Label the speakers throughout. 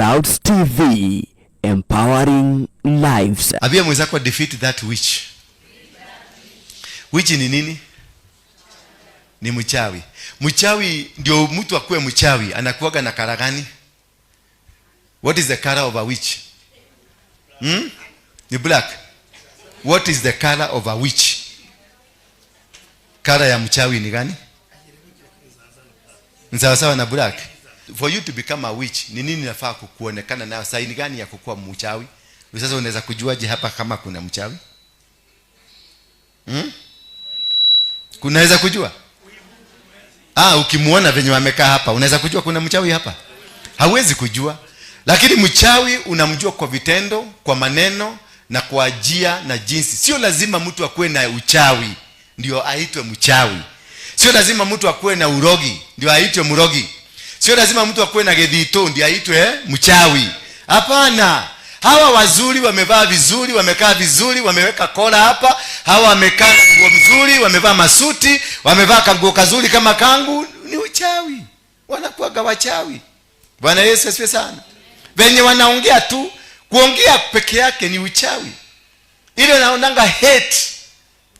Speaker 1: Clouds TV, empowering lives.
Speaker 2: Ambia mwenzako, "Defeat that witch." Witch ni nini? Ni mchawi. Mchawi, ndio mtu akuwe mchawi, anakuwaga na color gani? What is the color of a witch? Hmm? Ni black. What is the color of a witch? Color ya mchawi ni gani? Ni sawa na black. For you to become a witch, ni nini nafaa kuonekana nayo? Saini gani ya kukuwa mchawi? Sasa unaweza kujuaje hapa kama kuna mchawi? Kunaweza kujua? Ah, ukimuona venye wamekaa hapa, unaweza kujua kuna mchawi hapa? Hawezi kujua. Lakini mchawi unamjua kwa vitendo, kwa maneno na kwa njia na jinsi. Sio lazima mtu akuwe na uchawi ndio aitwe mchawi. Sio lazima mtu akuwe na urogi ndio aitwe mrogi. Sio lazima mtu akuwe na gedhito ndio aitwe mchawi. Hapana. Hawa wazuri wamevaa vizuri, wamekaa vizuri, wameweka kola hapa. Hawa wamekaa nguo mzuri, wamevaa masuti, wamevaa kanguo kazuri kama kangu, ni uchawi. Wanakuwaga wachawi. Bwana Yesu asifiwe sana. Venye wanaongea tu, kuongea peke yake ni uchawi. Ile naonanga hate.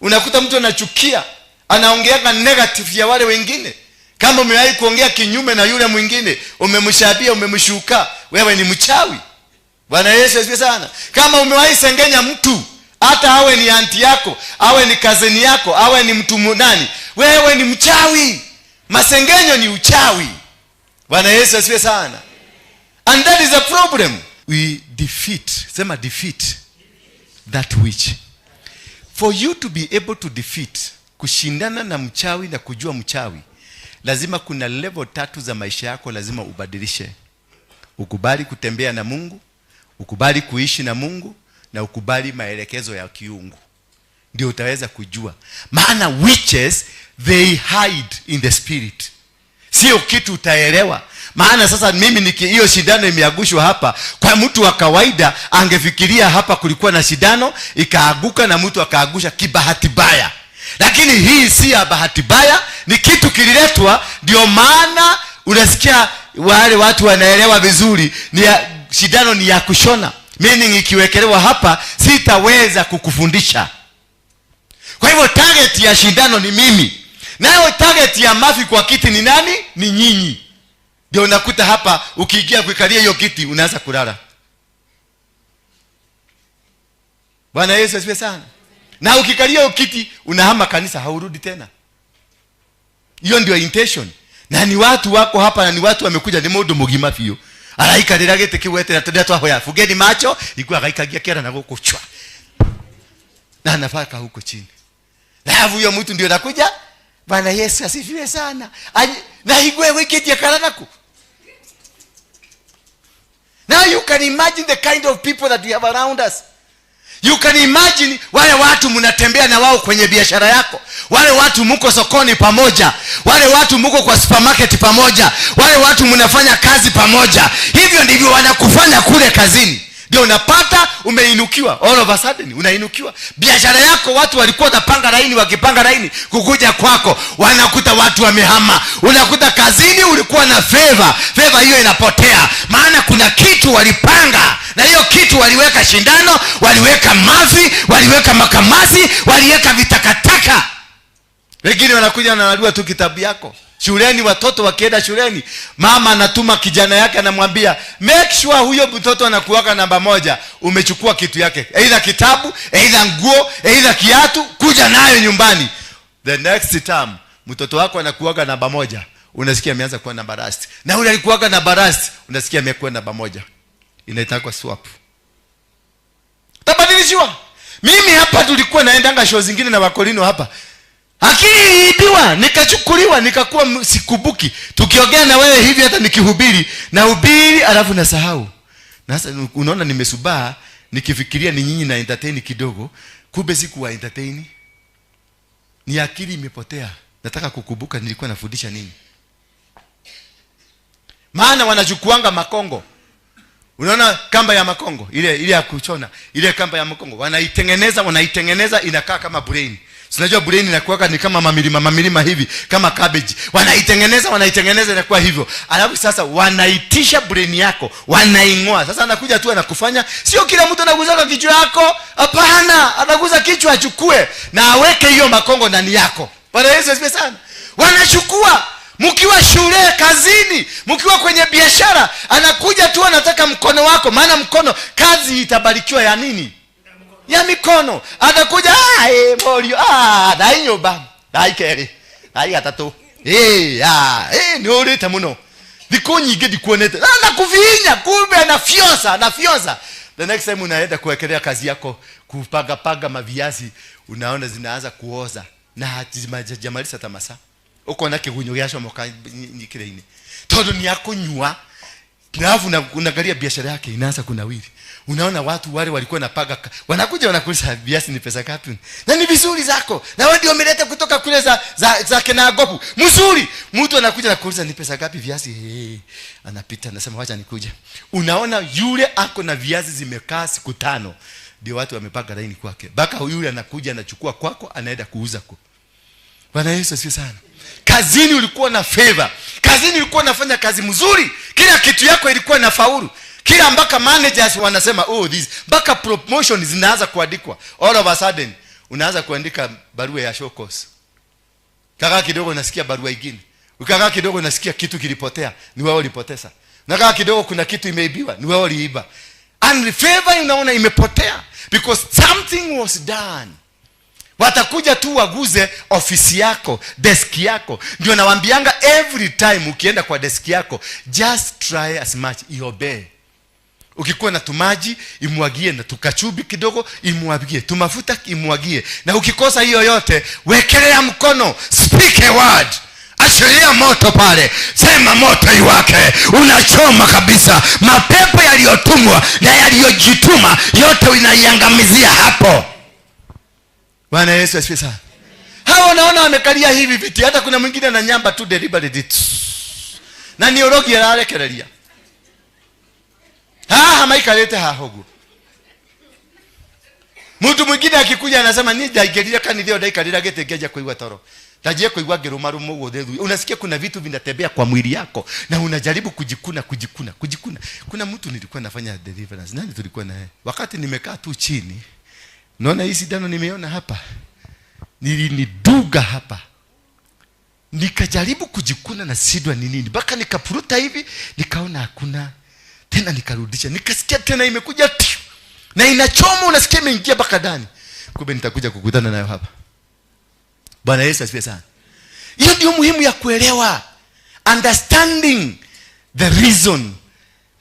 Speaker 2: Unakuta mtu anachukia, anaongeaga negative ya wale wengine. Kama umewahi kuongea kinyume na yule mwingine, umemshabia, umemshuka, wewe ni mchawi. Bwana Yesu asifiwe sana. Kama umewahi sengenya mtu, hata awe ni auntie yako, awe ni cousin yako, awe ni mtu nani, wewe ni mchawi. Masengenyo ni uchawi. Bwana Yesu asifiwe sana. And that is a problem. We defeat, sema, "Defeat that witch." For you to be able to defeat, kushindana na mchawi na kujua mchawi, lazima kuna level tatu za maisha yako lazima ubadilishe. Ukubali kutembea na Mungu, ukubali kuishi na Mungu na ukubali maelekezo ya kiungu, ndio utaweza kujua. Maana witches, they hide in the spirit, sio kitu utaelewa. Maana sasa mimi niki hiyo shindano imeangushwa hapa, kwa mtu wa kawaida angefikiria hapa kulikuwa na shindano ikaaguka na mtu akaagusha kibahati baya, lakini hii si ya bahati baya, ni kitu kililetwa. Ndio maana unasikia wale watu wanaelewa vizuri, ni ya, shindano ni ya kushona, meaning ikiwekelewa hapa sitaweza kukufundisha. Kwa hivyo target ya shindano ni mimi, nayo target ya mafi kwa kiti ni nani? Ni nyinyi. Ndio unakuta hapa ukiingia kuikalia hiyo kiti unaanza kulala. Bwana Yesu asifiwe sana. Na ukikalia hiyo kiti unahama kanisa, haurudi tena. Hiyo ndio intention. Na ni watu wako hapa na ni watu wamekuja, ni mundu mugima biũ araikarĩra gĩtĩ kĩu eterera tũrĩa twahoya fungeni macho igua agaikagia kĩara na gũkũ chwa na anapaka huko chini, alafu huyo mtu ndio anakuja, "Bwana Yesu asifiwe sana." Na igwe wikitie karanaku. Now you can imagine the kind of people that we have around us. You can imagine wale watu mnatembea na wao kwenye biashara yako, wale watu mko sokoni pamoja, wale watu mko kwa supermarket pamoja, wale watu mnafanya kazi pamoja. Hivyo ndivyo wanakufanya kule kazini. Ndio unapata umeinukiwa, all of a sudden unainukiwa. Biashara yako, watu walikuwa wanapanga laini, wakipanga laini kukuja kwako, wanakuta watu wamehama. Unakuta kazini ulikuwa na favor, favor hiyo inapotea, maana kuna kitu walipanga, na hiyo kitu waliweka shindano, waliweka mavi, waliweka makamasi, waliweka vitakataka. Wengine wanakuja wanararua tu kitabu yako. Shuleni, watoto wakienda shuleni, mama anatuma kijana yake, anamwambia, "Make sure huyo mtoto anakuwaka namba moja. Umechukua kitu yake, either kitabu, either nguo, either kiatu, kuja nayo nyumbani." The next term mtoto wako anakuwaga namba moja, unasikia ameanza kuwa namba last, na ule alikuwaga namba last, unasikia amekuwa namba moja. Inaitwa swap, tabadilishiwa. Mimi hapa tulikuwa naendanga show zingine na wakolino hapa, akili iliibiwa, nikachukuliwa, nikakuwa sikumbuki. Tukiongea na wewe hivi, hata nikihubiri, nahubiri alafu nasahau. Na sasa unaona nimesubaa nikifikiria ni nyinyi na entertain kidogo, kumbe sikuwa entertain, ni akili imepotea. Nataka kukumbuka nilikuwa nafundisha nini. Maana wanachukuanga makongo. Unaona kamba ya makongo ile ile ya kuchona, ile kamba ya makongo wanaitengeneza, wanaitengeneza inakaa kama brain. Unajua brain inakuwa ni kama mamilima mamilima hivi, kama cabbage. Wanaitengeneza inakuwa hivyo. Alafu sasa wanaitisha brain yako, wanaingoa. Sasa anakuja tu anakufanya, sio kila mtu anaguza kichwa yako. Hapana, anaguza kichwa achukue na aweke hiyo makongo ndani yako. Bwana Yesu asifiwe sana. Wanachukua. Mkiwa shule, kazini, mkiwa kwenye biashara, anakuja tu anataka mkono wako, maana mkono kazi itabarikiwa ya nini? Ya mikono. Atakuja morio, dai nyumba, dai keri, dai gatatu. Ni urite muno. Thikũ nyingĩ ndikuonete. Anakuvinya, kumbe anafyosa. The next time unaenda kuwekelea kazi yako, kupanga panga maviazi, unaona zinaanza kuoza na hajamaliza hata masaa. Ukona kigunyo gĩacomoka nyikire-inĩ. Tondũ ni akũnyua. Na alafu unaangalia biashara yake inaanza kunawiri. Unaona watu wale walikuwa napaga wanakuja wanakuuliza viazi ni pesa ngapi? Na ni vizuri zako. Na wewe ndio umeleta kutoka kule za Kenagopu. Mzuri. Mtu anakuja na kuuliza ni pesa ngapi viazi? Hey, anapita anasema wacha nikuje. Unaona yule ako na viazi zimekaa siku 5. Ndio watu wamepanga laini kwake. Baka yule anakuja anachukua kwako anaenda kuuza kwa. Bwana Yesu asifiwe sana. Kazini ulikuwa na favor. Kazini ulikuwa unafanya kazi mzuri. Kila kitu yako ilikuwa na faulu. Kila mpaka managers wanasema oh this, mpaka promotion zinaanza kuandikwa. All of a sudden unaanza kuandika barua ya show cause. Kaka kidogo unasikia barua nyingine. Ukakaa kidogo unasikia kitu kilipotea, ni wewe ulipoteza. Na kaka kidogo kuna kitu imeibiwa, ni wewe uliiba. And favor unaona imepotea because something was done. Watakuja tu waguze ofisi yako, desk yako. Ndio nawaambianga every time ukienda kwa desk yako, just try as much iobey. Ukikuwa na tumaji imwagie, na tukachubi kidogo imwagie, tumafuta imwagie. Na ukikosa hiyo yote, wekelea mkono, speak a word.
Speaker 3: Achilia moto pale, sema moto iwake, unachoma kabisa. Mapepo yaliyotumwa na yaliyojituma yote unaiangamizia hapo.
Speaker 2: Bwana Yesu asifiwe sana. Hao naona wamekalia hivi viti, hata kuna mwingine na nyamba tu deliberately. Na ni orogi ararekereria. Ha maikarete ha hogu. Mtu mwingine akikuja anasema ni ndaigerira kanitha ndaikarira gete ngeja kuigua toro. Tajie kuigua ngiruma rumo gothe. Unasikia kuna vitu vinatembea kwa mwili yako na unajaribu kujikuna. Kuna mtu nilikuwa nafanya deliverance. Nani tulikuwa naye? Wakati nimekaa tu chini, naona hii sindano nimeona hapa. Niliniduga hapa. Nikajaribu kujikuna na sidwa ni nini. Mpaka nikapuruta hivi, nikaona hakuna. Tena nikarudisha. Nikasikia tena imekuja tiu. Na inachoma, unasikia imeingia mpaka ndani. Kumbe nitakuja kukutana nayo hapa. Bwana Yesu asifiwe sana. Hiyo ndio muhimu ya kuelewa. Understanding the reason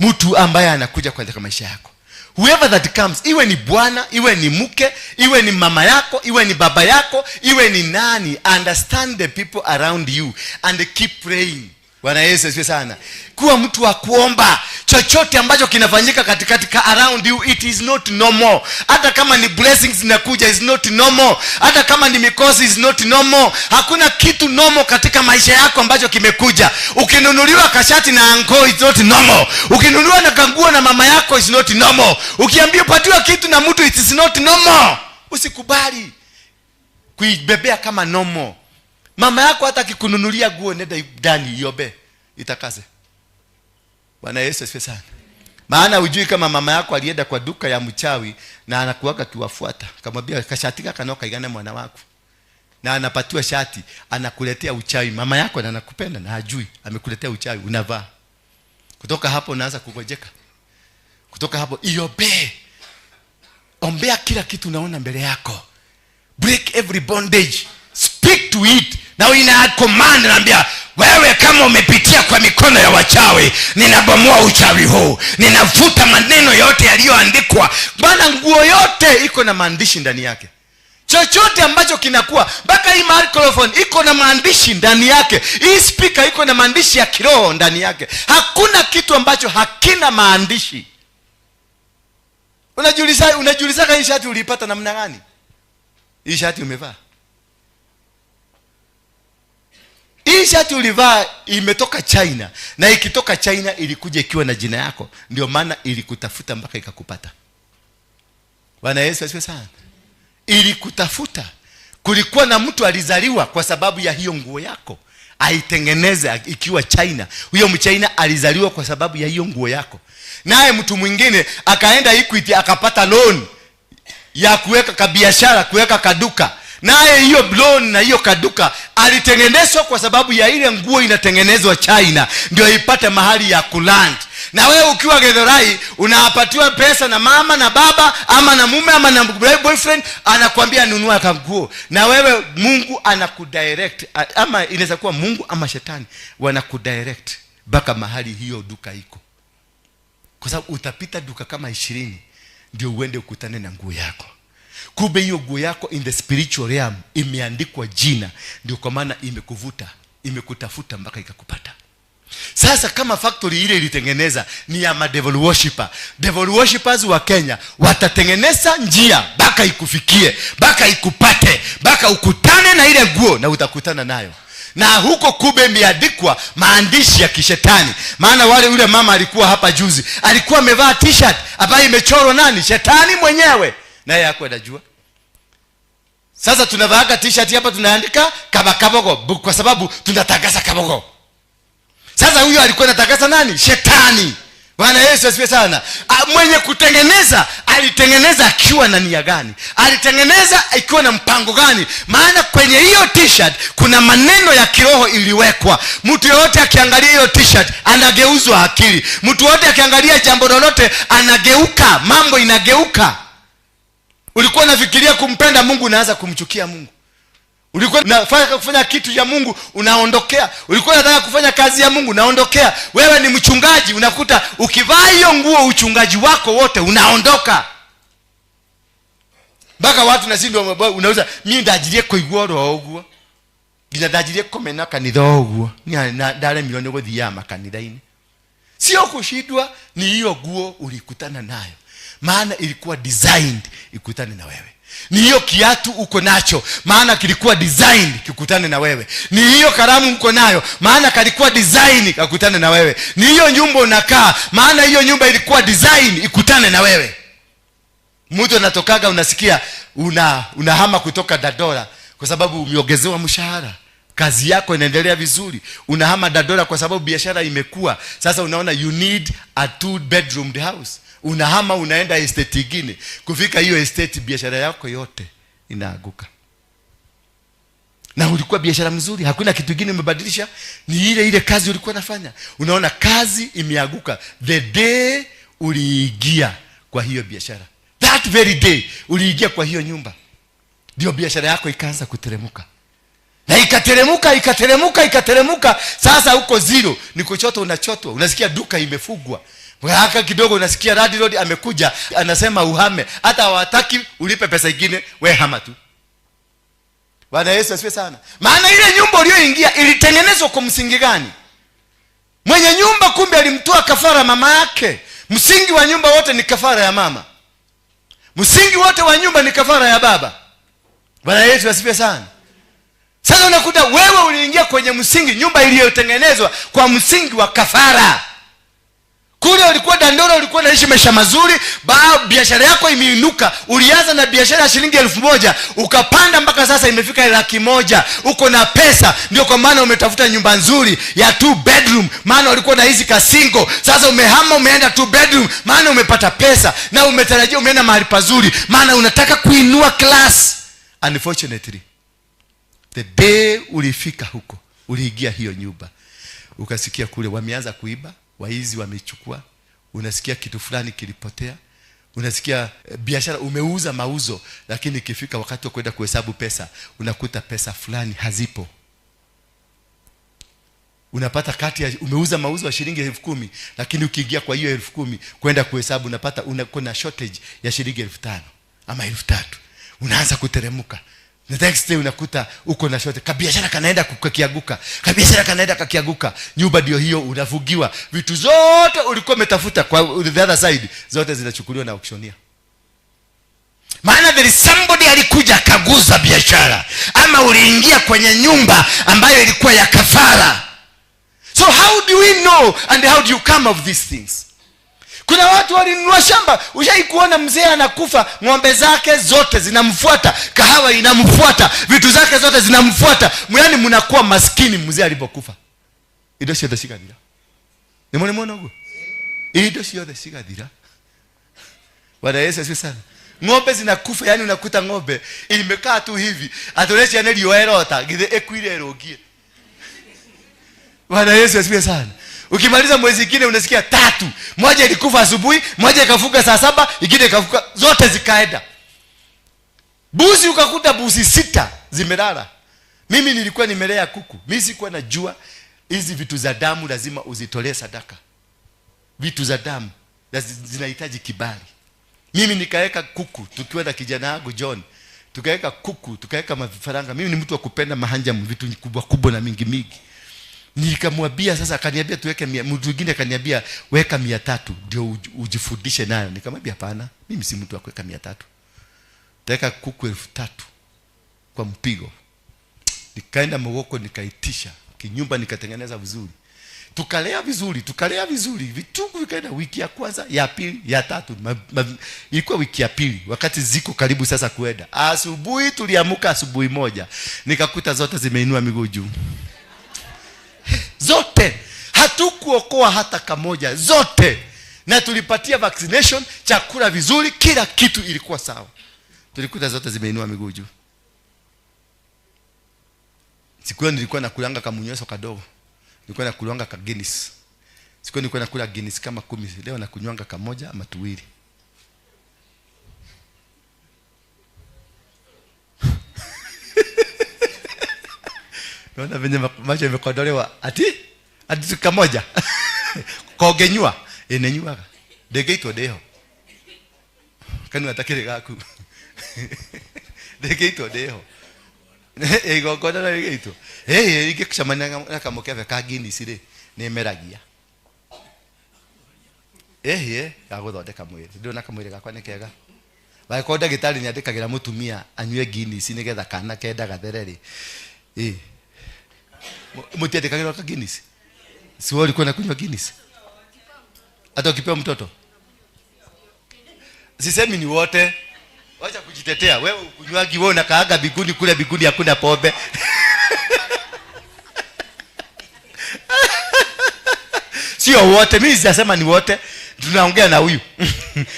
Speaker 2: mtu ambaye anakuja kwa maisha yako. Whoever that comes, iwe ni bwana, iwe ni mke, iwe ni mama yako, iwe ni baba yako, iwe ni nani, understand the people around you and keep praying. Bwana Yesu asifiwe sana. Kuwa mtu wa kuomba. Chochote ambacho kinafanyika katikati around you, it is not normal. Hata kama ni blessings zinakuja, is not normal. Hata kama ni mikosi, is not normal. Hakuna kitu normal katika maisha yako ambacho kimekuja. Ukinunuliwa kashati na anko, is not normal. Ukinunuliwa na kanguo na mama yako, is not normal. Ukiambiwa patiwa kitu na mtu, it is not normal. Usikubali kuibebea kama normal. Mama yako hata akikununulia nguo, nenda ndani iobe, itakase. Bwana Yesu asifiwe sana. Maana hujui kama mama yako alienda kwa duka ya mchawi na anakuaga kiwafuata. Akamwambia kashati kaka kaigana mwana wako. Na anapatiwa shati, anakuletea uchawi. Mama yako na anakupenda na hajui, amekuletea uchawi, unavaa. Kutoka hapo unaanza kugojeka. Kutoka hapo iobe. Ombea kila kitu unaona mbele yako. Break every bondage. Speak to it.
Speaker 3: Na ina command, naambia wewe kama umepitia kwa mikono ya wachawi, ninabomoa uchawi huu. Ninafuta maneno yote yaliyoandikwa.
Speaker 2: Bana, nguo yote iko na maandishi ndani yake. Chochote ambacho kinakuwa, mpaka hii microphone iko na maandishi ndani yake. Hii speaker iko na maandishi ya kiroho ndani yake. Hakuna kitu ambacho hakina maandishi. Unajiuliza hii shati uliipata namna gani? Hii shati umevaa. Hii shati ulivaa imetoka China. Na ikitoka China ilikuja ikiwa na jina yako. Ndio maana ilikutafuta mpaka ikakupata. Bwana Yesu asifiwe sana. Ilikutafuta. Kulikuwa na mtu alizaliwa kwa sababu ya hiyo nguo yako aitengeneze ikiwa China. Huyo Mchina alizaliwa kwa sababu ya hiyo nguo yako. Naye mtu mwingine akaenda Equity akapata loan ya kuweka kabiashara, kuweka kaduka. Naye hiyo loan na hiyo kaduka alitengenezwa kwa sababu ya ile nguo inatengenezwa China, ndio ipate mahali ya kuland. Na wewe ukiwa Githurai unapatiwa pesa na mama na baba ama na mume ama na boyfriend, anakuambia nunua kanguo. Na wewe Mungu anakudirect, ama inaweza kuwa Mungu ama shetani wanakudirect mpaka mahali hiyo duka iko. Kwa sababu utapita duka kama 20 ndio uende ukutane na nguo yako. Kumbe hiyo nguo yako in the spiritual realm imeandikwa jina, ndio kwa maana imekuvuta, imekutafuta mpaka ikakupata. Sasa kama factory ile ilitengeneza ni ya ma devil worshipper, devil worshippers wa Kenya watatengeneza njia mpaka ikufikie, mpaka ikupate, mpaka ukutane na ile nguo, na utakutana nayo. Na huko kumbe imeandikwa maandishi ya kishetani. Maana wale yule mama alikuwa hapa juzi, alikuwa amevaa t-shirt ambayo imechorwa nani? Shetani mwenyewe. Naye hakuwa anajua. Sasa tunavaaga t-shirt hapa tunaandika kaba kabogo kwa sababu tunatangaza kabogo. Sasa huyo alikuwa anatangaza nani? Shetani. Bwana Yesu asifiwe sana. Mwenye kutengeneza alitengeneza akiwa na nia gani? Alitengeneza ikiwa na mpango gani? Maana kwenye hiyo t-shirt kuna maneno ya kiroho iliwekwa. Mtu yote akiangalia hiyo t-shirt anageuzwa akili. Mtu yote akiangalia jambo lolote anageuka, mambo inageuka. Ulikuwa unafikiria kumpenda Mungu, unaanza kumchukia Mungu. Ulikuwa unataka kufanya kitu ya Mungu, unaondokea. Ulikuwa unataka kufanya kazi ya Mungu, unaondokea. Wewe ni mchungaji, unakuta ukivaa hiyo nguo uchungaji wako wote unaondoka. Mpaka watu nashindwa, unauza mimi ndajirie kuigua ro uguo. Nginya ndajirie kumena kanitha uguo. Ni ndaremirwo ni guthiaga makanitha-inĩ. Sio kushindwa, ni hiyo nguo ulikutana nayo. Maana ilikuwa designed ikutane na wewe. Ni hiyo kiatu uko nacho, maana kilikuwa designed kikutane na wewe. Ni hiyo kalamu uko nayo, maana kalikuwa design kakutane na wewe. Ni hiyo nyumba unakaa, maana hiyo nyumba ilikuwa design ikutane na wewe. Mtu anatokaga unasikia unahama kutoka Dandora kwa sababu umeongezewa mshahara. Kazi yako inaendelea vizuri. Unahama Dandora kwa sababu biashara imekua. Sasa unaona you need a 2 bedroom house. Unahama unaenda estate nyingine. Kufika hiyo estate biashara yako yote inaaguka. Na ulikuwa biashara mzuri, hakuna kitu kingine umebadilisha, ni ile ile kazi ulikuwa unafanya. Unaona kazi imeaguka the day uliingia kwa hiyo biashara. That very day uliingia kwa hiyo nyumba, ndio biashara yako ikaanza kuteremuka. Na ikateremuka, ikateremuka, ikateremuka. Sasa huko zero, ni kuchotwa unachotwa. Unasikia duka imefugwa. Haka kidogo unasikia landlord amekuja, anasema uhame. Hata hawataki ulipe pesa nyingine, we hama tu. Bwana Yesu asifiwe sana. Maana ile nyumba uliyoingia ilitengenezwa kwa msingi gani? Mwenye nyumba kumbe alimtoa kafara mama yake. Msingi wa nyumba wote ni kafara ya mama. Msingi wote wa nyumba ni kafara ya baba. Bwana Yesu asifiwe sana. Sasa unakuta wewe uliingia kwenye msingi, nyumba iliyotengenezwa kwa msingi wa kafara. Kule ulikuwa Dandora, ulikuwa unaishi maisha mazuri, biashara yako imeinuka. Ulianza na biashara ya shilingi 1000, ukapanda mpaka sasa imefika 100,000. Uko na pesa, ndio kwa maana umetafuta nyumba nzuri ya 2 bedroom, maana ulikuwa na hizi kasingo. Sasa umehama umeenda 2 bedroom, maana umepata pesa na umetarajia umeenda mahali pazuri, maana unataka kuinua class. Unfortunately, the day ulifika huko, uliingia hiyo nyumba, ukasikia kule wameanza kuiba, waizi wamechukua, unasikia kitu fulani kilipotea, unasikia biashara umeuza mauzo, lakini ikifika wakati wa kwenda kuhesabu pesa, unakuta pesa fulani hazipo. Unapata kati ya umeuza mauzo ya shilingi 10,000, lakini ukiingia kwa hiyo 10,000 kwenda kuhesabu unapata kuna shortage ya shilingi 5,000 ama 3,000. Unaanza kuteremuka. The next day unakuta uko na shortage. Kabiashara kanaenda kukianguka. Kabiashara kanaenda kakianguka. Nyumba ndio hiyo unafugiwa. Vitu zote ulikuwa umetafuta kwa the other side zote zinachukuliwa na auctioneer.
Speaker 3: Maana there is somebody alikuja akaguza biashara, ama uliingia kwenye nyumba ambayo ilikuwa ya kafara.
Speaker 2: So how do we know and how do you come of these things? Kuna watu walinunua shamba. Ushai kuona mzee anakufa, ng'ombe zake zote zinamfuata, kahawa inamfuata, vitu zake zote zinamfuata. Yaani mnakuwa maskini mzee alipokufa. Indo ciothe cigathira. Nĩ mũrĩ ũguo? Indo ciothe cigathira. Bwana Yesu asifiwe sana. Ng'ombe zinakufa, yani unakuta ng'ombe imekaa tu hivi, atorecia nĩ riũa ĩrota, githĩ ĩkuire ĩrũngie. Bwana Yesu asifiwe sana. Ukimaliza mwezi mwingine unasikia tatu. Moja ilikufa asubuhi, moja ikafuka saa 7, ingine ikafuka, zote zikaenda. Buzi ukakuta buzi 6 zimelala. Mimi nilikuwa nimelea kuku. Mimi sikuwa najua hizi vitu za damu lazima uzitolee sadaka. Vitu za damu zinahitaji kibali. Mimi nikaweka kuku tukiwa na kijana wangu John. Tukaweka kuku, tukaweka mafaranga. Mimi ni mtu wa kupenda mahanja, vitu kubwa kubwa na mingi mingi. Nikamwambia sasa, akaniambia tuweke 100, mtu mwingine akaniambia weka 300 ndio ujifundishe nayo. Nikamwambia hapana, mimi si mtu wa kuweka 300. Taweka kuku 3000 kwa mpigo. Nikaenda Mogoko nikaitisha kinyumba, nikatengeneza vizuri. Tukalea vizuri, vitungu vikaenda wiki ya kwanza, ya pili, ya tatu. Ilikuwa wiki ya pili wakati ziko karibu sasa kuenda. Asubuhi tuliamka asubuhi moja, nikakuta zote zimeinua miguu juu. Zote. Hatukuokoa hata kamoja, zote. Na tulipatia vaccination, chakula vizuri, kila kitu ilikuwa sawa. Tulikuta zote zimeinua miguu juu. Siku nilikuwa nakulanga kamunyweso kadogo. Nilikuwa nakulanga ka Guinness. Siku nilikuwa nakula Guinness kama 10. Leo nakunywanga kamoja ama 2. Naona venye macho yamekodolewa. Ati kamoja. Kogenyua, enenyuaga. Ndegeitwo ndeho. Kanua atakiri gaku. Ndegeitwo ndeho. Igongona na rĩgeitwo. Ingĩcemania na kamũkebe ka Guinness rĩ, nĩmeragia. Ga gũthondeka mwĩrĩ. Ndĩrona kamwĩrĩ gakwa nĩ kega. Wangĩkorwo ndagĩtarĩ nĩandĩkagĩra mũtumia anyue Guinness nĩgetha kana kenda gathere rĩ. Mũtiandĩkagĩrwo ka Guinness? Si wewe ulikuwa unakunywa Guinness? Hata ukipewa mtoto? Sisemi ni wote. Wacha kujitetea. Wewe ukunywagi, wewe unakaaga biguni kule, biguni hakuna pombe. Sio wote, mimi sijasema ni wote. Tunaongea na huyu.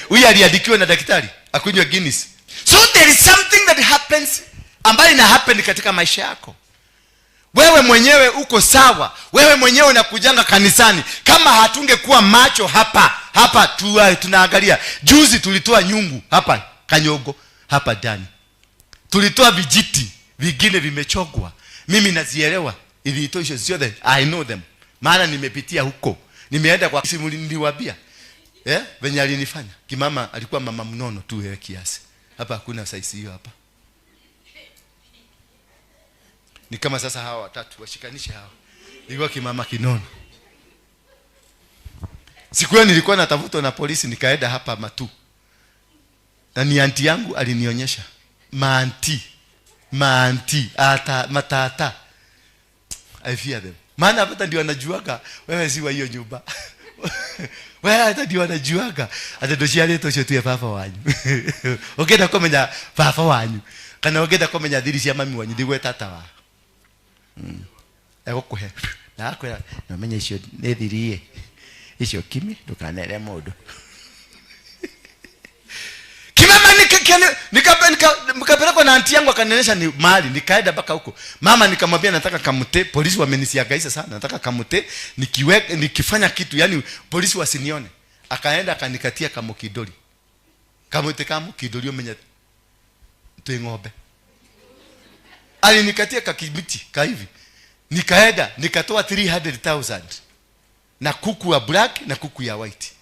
Speaker 2: Huyu aliandikiwa na daktari akunywe Guinness. So there is something that happens ambayo ina happen katika maisha yako. Wewe mwenyewe uko sawa. Wewe mwenyewe unakujanga kanisani. Kama hatungekuwa macho hapa, hapa tunaangalia. Juzi tulitoa nyungu hapa Kanyogo, hapa ndani. Tulitoa vijiti, vingine vimechogwa. Mimi nazielewa. Ilitoisho zote, I know them. Maana nimepitia huko. Nimeenda kwa simu niliwaambia. Venye alinifanya. Kimama alikuwa mama mnono tu yeye kiasi. Hapa hakuna size hiyo hapa. Ni kama sasa hawa watatu washikanishe hawa. Ilikuwa kimama kinono. Siku hiyo nilikuwa natafutwa na polisi, nikaenda hapa Matu. Na ni anti yangu alinionyesha. Maanti, ata, matata. I fear them. Maana hata ndio wanajuaga wewe si wa hiyo nyumba. Wewe hata ndio wanajuaga. Ata ndio ciarĩtwo ũcio tuye baba wanyu. Ũngĩenda kũmenya baba wanyu kana ũngĩenda kũmenya thiri cia mami wanyu ndigwe tata wa. Egũkũhe. Na akwĩra no menye icio nĩ thiri icio kimi ndukanere mũndũ. Kimama nikapelekwa na anti yangu akanionyesha ni mali, nikaenda mpaka huko. Mama nikamwambia nataka kamute, polisi wamenisiagaisha sana, nataka kamute nikiweka nikifanya kitu yani polisi wasinione. Akaenda akanikatia kamukidoli. Kamute kamukidoli umenya tu ng'ombe. Alinikatia kakibiti ka hivi. Nikaenda nikatoa 300,000 na kuku ya black na kuku ya white.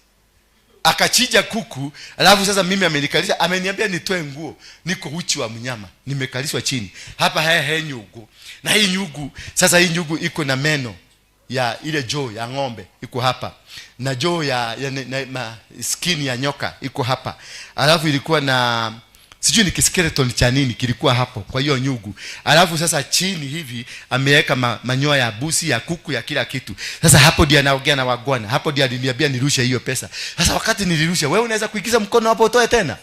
Speaker 2: Akachinja kuku, alafu sasa mimi amenikalisha, ameniambia nitoe nguo, niko uchi wa mnyama, nimekalishwa chini. Hapa haya nyugu. Na hii nyugu, sasa hii nyugu iko na meno ya ile joo ya ng'ombe iko hapa. Na joo ya skin ya nyoka iko hapa. Alafu ilikuwa na Sijui ni kiskeleton cha nini kilikuwa hapo kwa hiyo nyugu. Alafu sasa chini hivi ameweka manyoya ya busi, ya kuku, ya kila kitu. Sasa hapo ndiye anaongea na wagwana. Hapo ndiye aliniambia nirushe hiyo pesa. Sasa wakati nilirusha, wewe unaweza kuingiza mkono hapo utoe tena?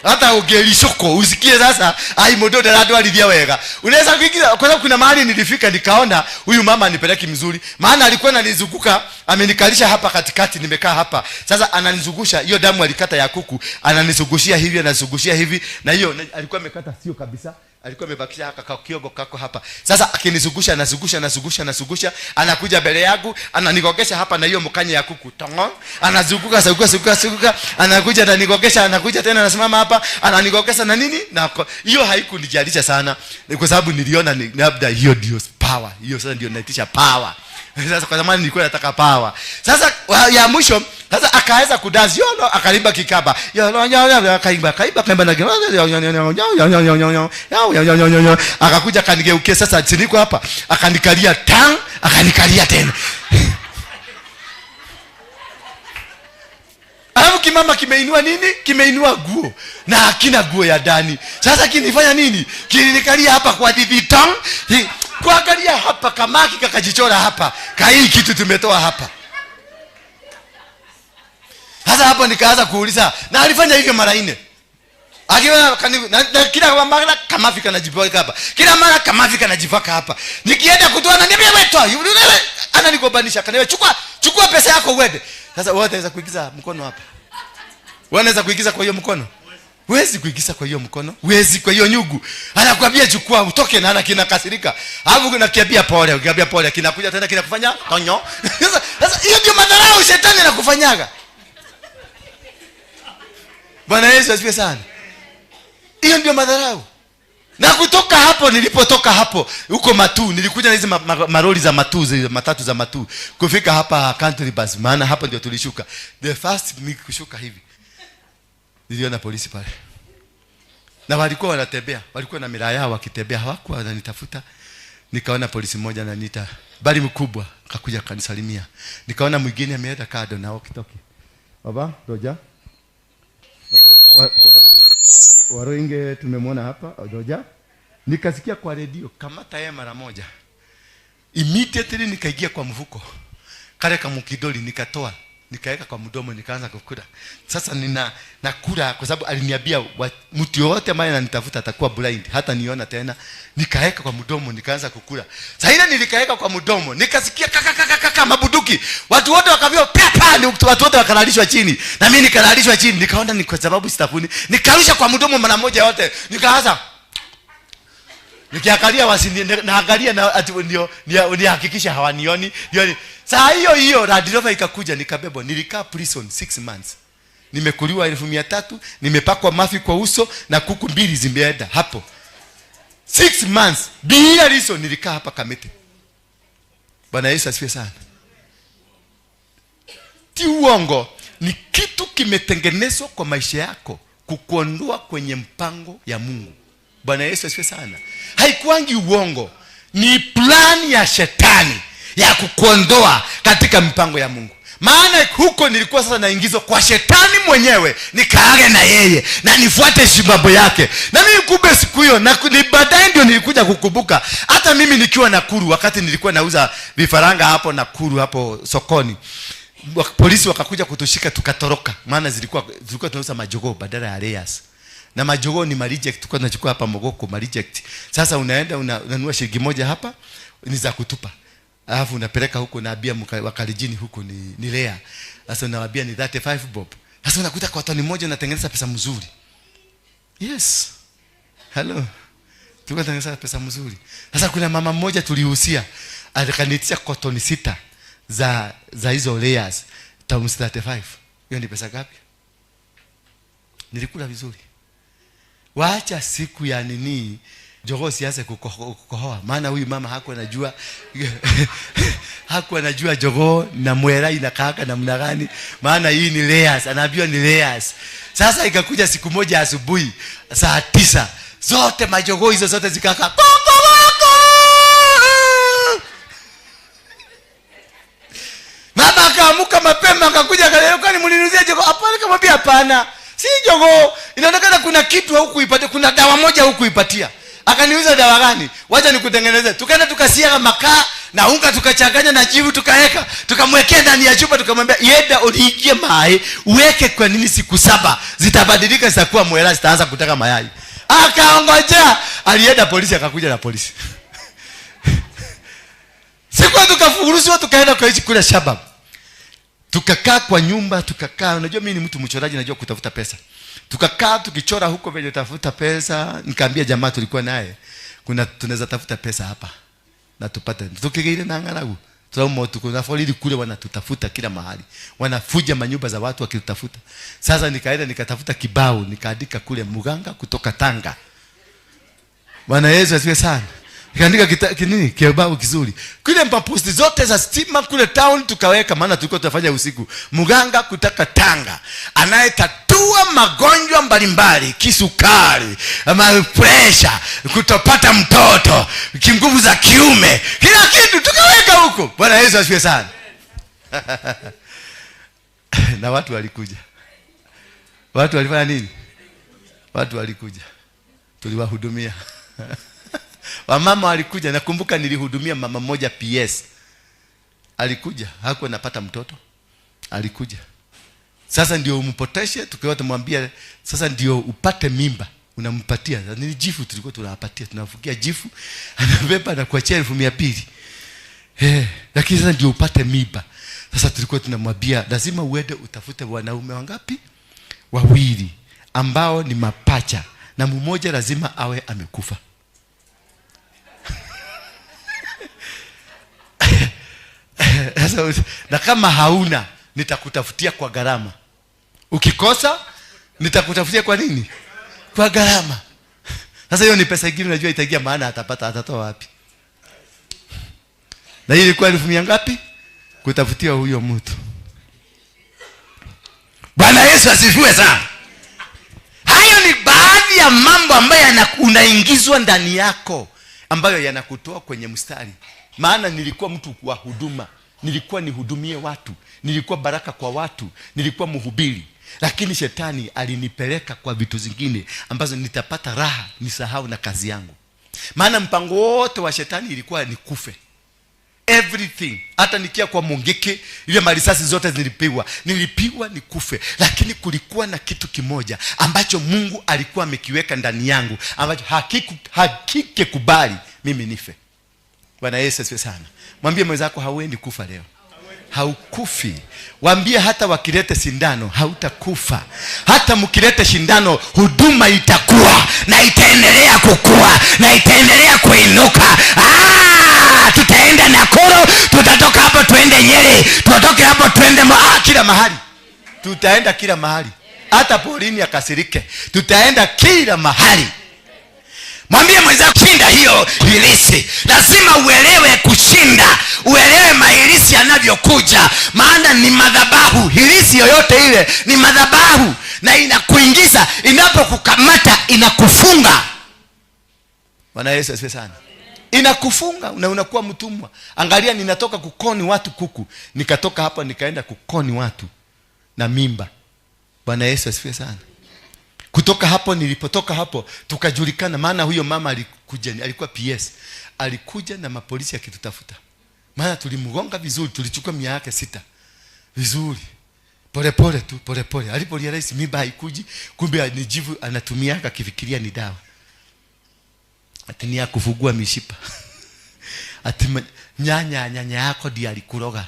Speaker 2: Hata ugelishoko usikie sasa ai mododo radwalithia wega. Unaweza kuingiza kwa sababu kuna mahali nilifika nikaona huyu mama anipeleki mzuri. Maana alikuwa ananizunguka, amenikalisha hapa katikati, nimekaa hapa. Sasa ananizungusha hiyo damu alikata ya kuku, ananizungushia hivi, anazungushia hivi, na hiyo alikuwa amekata sio kabisa. Alikuwa amebakisha haka kiogo kako hapa. Sasa akinizungusha, anazungusha, anazungusha, anazungusha, anakuja mbele yangu, ananigogesha hapa na hiyo mkanya ya kuku. Tongo, anazunguka, zunguka, zunguka, zunguka, anakuja ananigogesha, anakuja tena anasimama hapa, ananigogesha na nini? Na hiyo haikunijalisha sana kwa sababu niliona ni labda hiyo ndio power. Hiyo sasa ndio naitisha power. Sasa kwa zamani nilikuwa nataka power. Sasa ya mwisho sasa akaweza kudansi yolo, akaimba kikaba. Yolo yolo akaimba, akaimba kaimba na yolo. Akakuja akanigeukia sasa niko hapa, akanikalia tang, akanikalia tena. Alafu kimama kimeinua nini? Kimeinua guo. Na hakina guo ya ndani. Sasa kinifanya nini? Kilinikalia hapa kwa didi tang. Kuangalia hapa kamaki kakajichora hapa. Kai kitu tumetoa hapa. Sasa hapo nikaanza kuuliza, na alifanya hivyo mara 4. Akiona na kila mara kamafi kanajipaka hapa. Kila mara kamafi kanajipaka hapa. Nikienda kutoa na niambia wewe toa. Ananigobanisha, akaniambia chukua pesa yako uende. Sasa wewe unaweza kuingiza mkono hapa. Wewe unaweza kuingiza kwa hiyo mkono? Huwezi kuingiza kwa hiyo mkono, huwezi kwa hiyo nyugu. Anakuambia chukua utoke na kinakasirika. Alafu unakiambia pole, ukiambia pole kinakuja tena kinakufanya tonyo. Sasa hiyo ndio madharau shetani anakufanyaga. Bwana Yesu asifiwe sana. Hiyo ndio madharau. Na kutoka hapo nilipotoka hapo huko Matu, nilikuja na hizi maroli za Matu, zile matatu za Matu. Kufika hapa Country Bus, maana hapo ndio tulishuka. The first ni kushuka hivi. Niliona polisi pale. Na walikuwa wanatembea, walikuwa na miraa yao wakitembea, hawakuwa wananitafuta. Nikaona polisi mmoja ananiita, bali mkubwa, akakuja akanisalimia. Nikaona mwingine ameenda kado na walkie-talkie. Baba, Roja. Waroinge tumemwona hapa, Roja. Nikasikia kwa redio, kamata yeye mara moja. Immediately nikaingia kwa mfuko. Kale kamukidoli nikatoa, nikaweka kwa mdomo, nikaanza kukula. Sasa nina nakula kwa sababu aliniambia mtu yote ambaye ananitafuta atakuwa blind, hata niona tena. Nikaweka kwa mdomo, nikaanza kukula. Sasa ile nilikaweka kwa mdomo, nikasikia kaka kaka kaka mabuduki. Watu wote wakavyo pa, watu wote wakalalishwa chini. Na mimi nikalalishwa chini, nikaona ni kwa sababu sitafuni. Nikarusha kwa mdomo mara moja yote. Nikaanza nikiangalia wasini, naangalia na ati ndio nihakikisha hawanioni. Ndio saa hiyo hiyo Land Rover ikakuja nikabebwa. Nilikaa prison 6 months. Nimekuliwa 300,000, nimepakwa mafi kwa uso na kuku 2 zimeenda hapo. 6 months bila reason nilikaa hapa Kamete. Bwana Yesu asifiwe sana. Ti uongo ni kitu kimetengenezwa kwa maisha yako kukuondoa kwenye mpango ya Mungu. Bwana Yesu asifiwe sana. Haikuangi uongo, ni plan ya shetani ya kukuondoa katika mpango ya Mungu. Maana huko nilikuwa sasa naingizwa kwa shetani mwenyewe, nikaage na yeye na nifuate shibabo yake. Na mimi kumbe siku hiyo na baadaye ndio nilikuja kukumbuka. Hata mimi nikiwa Nakuru, wakati nilikuwa nauza vifaranga hapo Nakuru hapo sokoni, polisi wakakuja kutushika tukatoroka. Maana zilikuwa tunauza majogoo badala ya layers. Na majogoo ni mareject, tulikuwa tunachukua hapa Mogoko mareject. Sasa unaenda unanunua shilingi 1 hapa ni za kutupa. Alafu unapeleka huko na abia wakalijini huko ni lea. Sasa unawaambia ni 35 bob. Sasa unakuta kwa tani moja unatengeneza pesa mzuri. Yes. Hello. Tulikuwa tunatengeneza pesa mzuri. Sasa kuna mama mmoja tulihusia, alikanitia cotton 6 za hizo layers times 35. Hiyo ni pesa ngapi? Nilikula vizuri. Waacha siku ya nini jogoo sianze kukohoa, maana huyu mama hakuwa anajua hakuwa anajua jogoo na mwera inakaaka namna gani, maana hii ni layers, anaambiwa ni layers. Sasa ikakuja siku moja asubuhi saa 9 zote majogoo hizo zote zikaka. Mama akaamuka mapema akakuja akaniambia, kwani mlinuzia jogoo? Hapana, nikamwambia hapana. Si jogoo, inaonekana kuna kitu hukuipatia, kuna dawa moja hukuipatia. Akaniuliza dawa gani? Wacha nikutengeneze. Tukaenda tukasiaga makaa na unga, tukachanganya na jivu, tukaweka, tukamwekea ndani ya chupa, tukamwambia yenda uliingie mai, uweke kwa nini siku 7, zitabadilika zitakuwa mwela, zitaanza kutaka mayai. Akaongojea, alienda polisi, akakuja na polisi. Siku tukafurushwa tukaenda kwa hichi kule Shabab. Tukakaa kwa nyumba, tukakaa. Unajua mimi ni mtu mchoraji, najua kutafuta pesa. Tukakaa tukichora huko vile tafuta pesa. Nikaambia jamaa tulikuwa naye, kuna tunaweza tafuta pesa hapa na tupate. Tukigeile na ngaragu. Tunauma tuko na folili kule, wanatutafuta kila mahali. Wanafuja manyumba za watu wakitutafuta. Sasa nikaenda nikatafuta kibao, nikaandika kule muganga kutoka Tanga. Bwana Yesu asifiwe sana. Nikaandika nini kibao kizuri. Kule maposti zote za stima kule town tukaweka, maana tulikuwa tunafanya usiku. Muganga kutoka Tanga anayetatua magonjwa mbalimbali, kisukari, pressure, kutopata mtoto, nguvu za kiume, kila kitu tukaweka huko. Bwana Yesu asifiwe sana. Na watu walikuja. Watu walifanya nini? Watu walikuja. Tuliwahudumia. Wamama walikuja. Nakumbuka nilihudumia mama mmoja PS. Alikuja, hakuwa anapata mtoto. Alikuja. Sasa ndio umpoteshe, tukiwa tumwambia sasa ndio upate mimba, unampatia. Ni jifu tulikuwa tunawapatia, tunafukia jifu, anabeba na kuachia 200,000. Lakini sasa ndio upate mimba. Sasa tulikuwa tunamwambia lazima uende utafute wanaume wangapi? 2 ambao ni mapacha, na mmoja lazima awe amekufa. Na kama hauna, nitakutafutia kwa gharama. Ukikosa, nitakutafutia kwa nini? Kwa gharama. Sasa hiyo ni pesa ingine, unajua itaingia, maana atapata, atatoa wapi? Na hii ilikuwa 1,000 ngapi? Kutafutia huyo mtu.
Speaker 3: Bwana Yesu asifiwe sana. Hayo ni baadhi ya mambo ambayo unaingizwa ndani yako,
Speaker 2: ambayo yanakutoa kwenye mstari. Maana nilikuwa mtu wa huduma, nilikuwa nihudumie watu, nilikuwa baraka kwa watu, nilikuwa mhubiri. Lakini shetani alinipeleka kwa vitu zingine ambazo nitapata raha nisahau na kazi yangu. Maana mpango wote wa shetani ilikuwa nikufe. Everything. Hata nikia kwa Mungiki, ile marisasi zote nilipigwa. Nilipigwa nikufe. Lakini kulikuwa na kitu kimoja ambacho Mungu alikuwa amekiweka ndani yangu, ambacho hakikubali mimi nife. Bwana Yesu asifiwe sana. Mwambie mwenzako hauendi kufa leo. Haukufi. Waambie hata wakilete sindano hautakufa. Hata mkilete sindano huduma itakuwa
Speaker 3: na itaendelea kukua na itaendelea kuinuka. Tutaenda Nakuru, tutatoka hapo tuende Nyeri, tutoke hapo tuende
Speaker 2: kila mahali. Tutaenda kila mahali. Hata polini akasirike. Tutaenda kila mahali.
Speaker 3: Mwambie mwenzako shinda hiyo hilisi. Lazima uelewe kushinda, uelewe mahilisi yanavyokuja, maana ni madhabahu. Hilisi yoyote ile ni madhabahu, na inakuingiza, inapokukamata inakufunga.
Speaker 2: Bwana Yesu asifiwe sana. Inakufunga na unakuwa mtumwa. Angalia, ninatoka kukoni watu kuku, nikatoka hapa nikaenda kukoni watu na mimba. Bwana Yesu asifiwe sana. Kutoka hapo nilipotoka hapo tukajulikana, maana huyo mama alikuja, alikuwa PS. Alikuja na mapolisi akitutafuta. Maana tulimgonga vizuri, tulichukua 600 yake vizuri. Pole pole tu, pole pole. Aliporealize mimba haikuji, kumbe ni jivu anatumia akifikiria ni dawa. Ati ni ya kufugua mishipa. Ati nyanya yako ndiye alikuroga.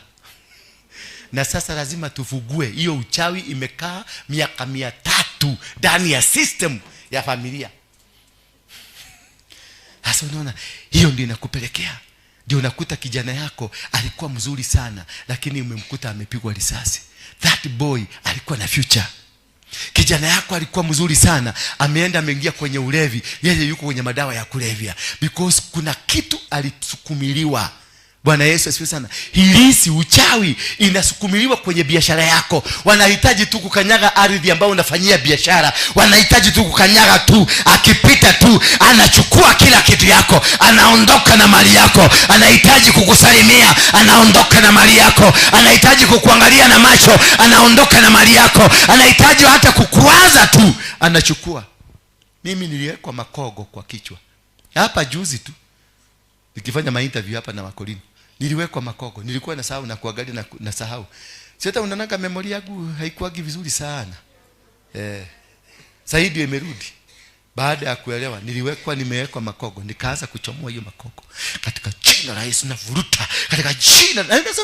Speaker 2: Na sasa lazima tufugue hiyo uchawi, imekaa miaka 300 ndani ya system ya familia. Sasa unaona hiyo ndio inakupelekea. Ndio unakuta kijana yako alikuwa mzuri sana, lakini umemkuta amepigwa risasi. That boy alikuwa na future. Kijana yako alikuwa mzuri sana, ameenda ameingia kwenye ulevi, yeye yuko kwenye madawa ya kulevya, because kuna kitu alisukumiliwa Bwana Yesu asifiwe sana. Hilisi, uchawi inasukumiliwa kwenye biashara yako. Wanahitaji tu kukanyaga ardhi ambayo unafanyia biashara.
Speaker 3: Wanahitaji tu kukanyaga tu, akipita tu anachukua kila kitu yako, anaondoka na mali yako. Anahitaji kukusalimia, anaondoka na mali yako. Anahitaji kukuangalia na macho, anaondoka na mali yako. Anahitaji hata kukuwaza tu,
Speaker 2: anachukua. Mimi niliwekwa makogo kwa kichwa. Hapa juzi tu nikifanya ma interview hapa na Wakolini, niliwekwa makogo. Nilikuwa nasahau na kuangalia na sahau. Si hata unaonanga memory yangu haikuagi vizuri sana. Saidi imerudi. Baada ya kuelewa nimewekwa makogo, nikaanza kuchomoa hiyo makogo. Katika jina la Yesu navuruta. Katika jina la Yesu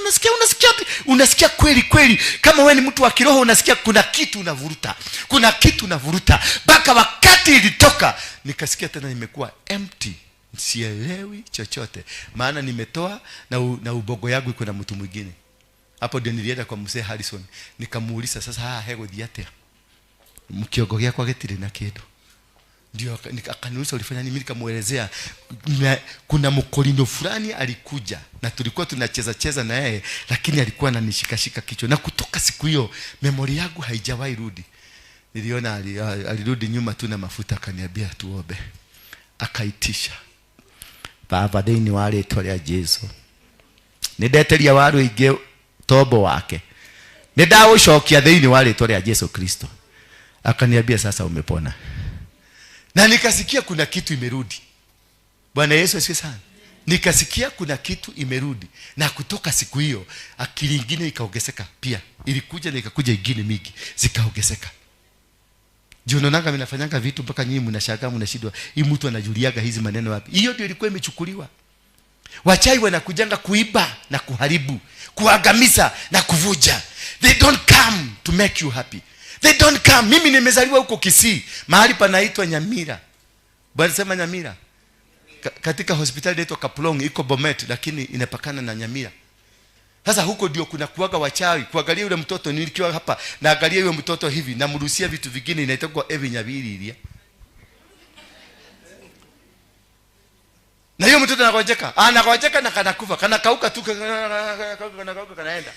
Speaker 2: unasikia kweli kweli. Kama wewe ni mtu wa kiroho unasikia kuna kitu unavuruta. Kuna kitu unavuruta. Mpaka wakati ilitoka nikasikia tena nimekuwa empty. Sielewi chochote. Maana nimetoa na ubogo yangu iko na mtu mwingine. Hapo ndio nilienda kwa Mzee Harrison. Nikamuuliza sasa hego diatea. Mkiogo gya kwa getire na kindu. Ndio akaniuliza ulifanya nini? Mimi nikamuelezea kuna mkolino fulani alikuja na tulikuwa tunacheza cheza na yeye, lakini alikuwa ananishikashika kichwa. Na kutoka siku hiyo memory yangu haijawahi rudi. Niliona alirudi nyuma tu na mafuta, akaniambia tuombe. Akaitisha.
Speaker 3: Baba thĩinĩ wa rĩtwa rĩa Jesu, nĩndeteria waru ingĩ tombo wake, nĩndagũcokia thĩinĩ wa rĩtwa rĩa Jesu Kristo. Akaniambia sasa umepona.
Speaker 2: Na nikasikia kuna kitu imerudi. Bwana Yesu asifiwe sana. Nikasikia kuna kitu imerudi. Na kutoka siku hiyo akili nyingine ikaongezeka pia. Ilikuja na ikakuja ingine mingi, zikaongezeka. Juu unaonanga mimi nafanyanga vitu mpaka nyinyi mnashangaa, mnashindwa. Hii mtu anajuliaga hizi maneno wapi? Hiyo ndio ilikuwa imechukuliwa. Wachai wanakujanga kuiba na kuharibu, kuangamiza na kuvuja. They don't come to make you happy. They don't come. Mimi nimezaliwa huko Kisii, mahali panaitwa Nyamira. Bwana sema Nyamira. Katika hospitali inaitwa Kaplong, iko Bomet lakini inapakana na Nyamira. Sasa huko ndio kuna kuaga wachawi. Kuangalia yule mtoto, nilikiwa hapa naangalia yule mtoto hivi, namruhusia vitu vingine inaitwa evi nyabiri ilia. Na hiyo mtoto anagonjeka, anagonjeka na kanakufa, kanakauka tu, kanakauka kanaenda.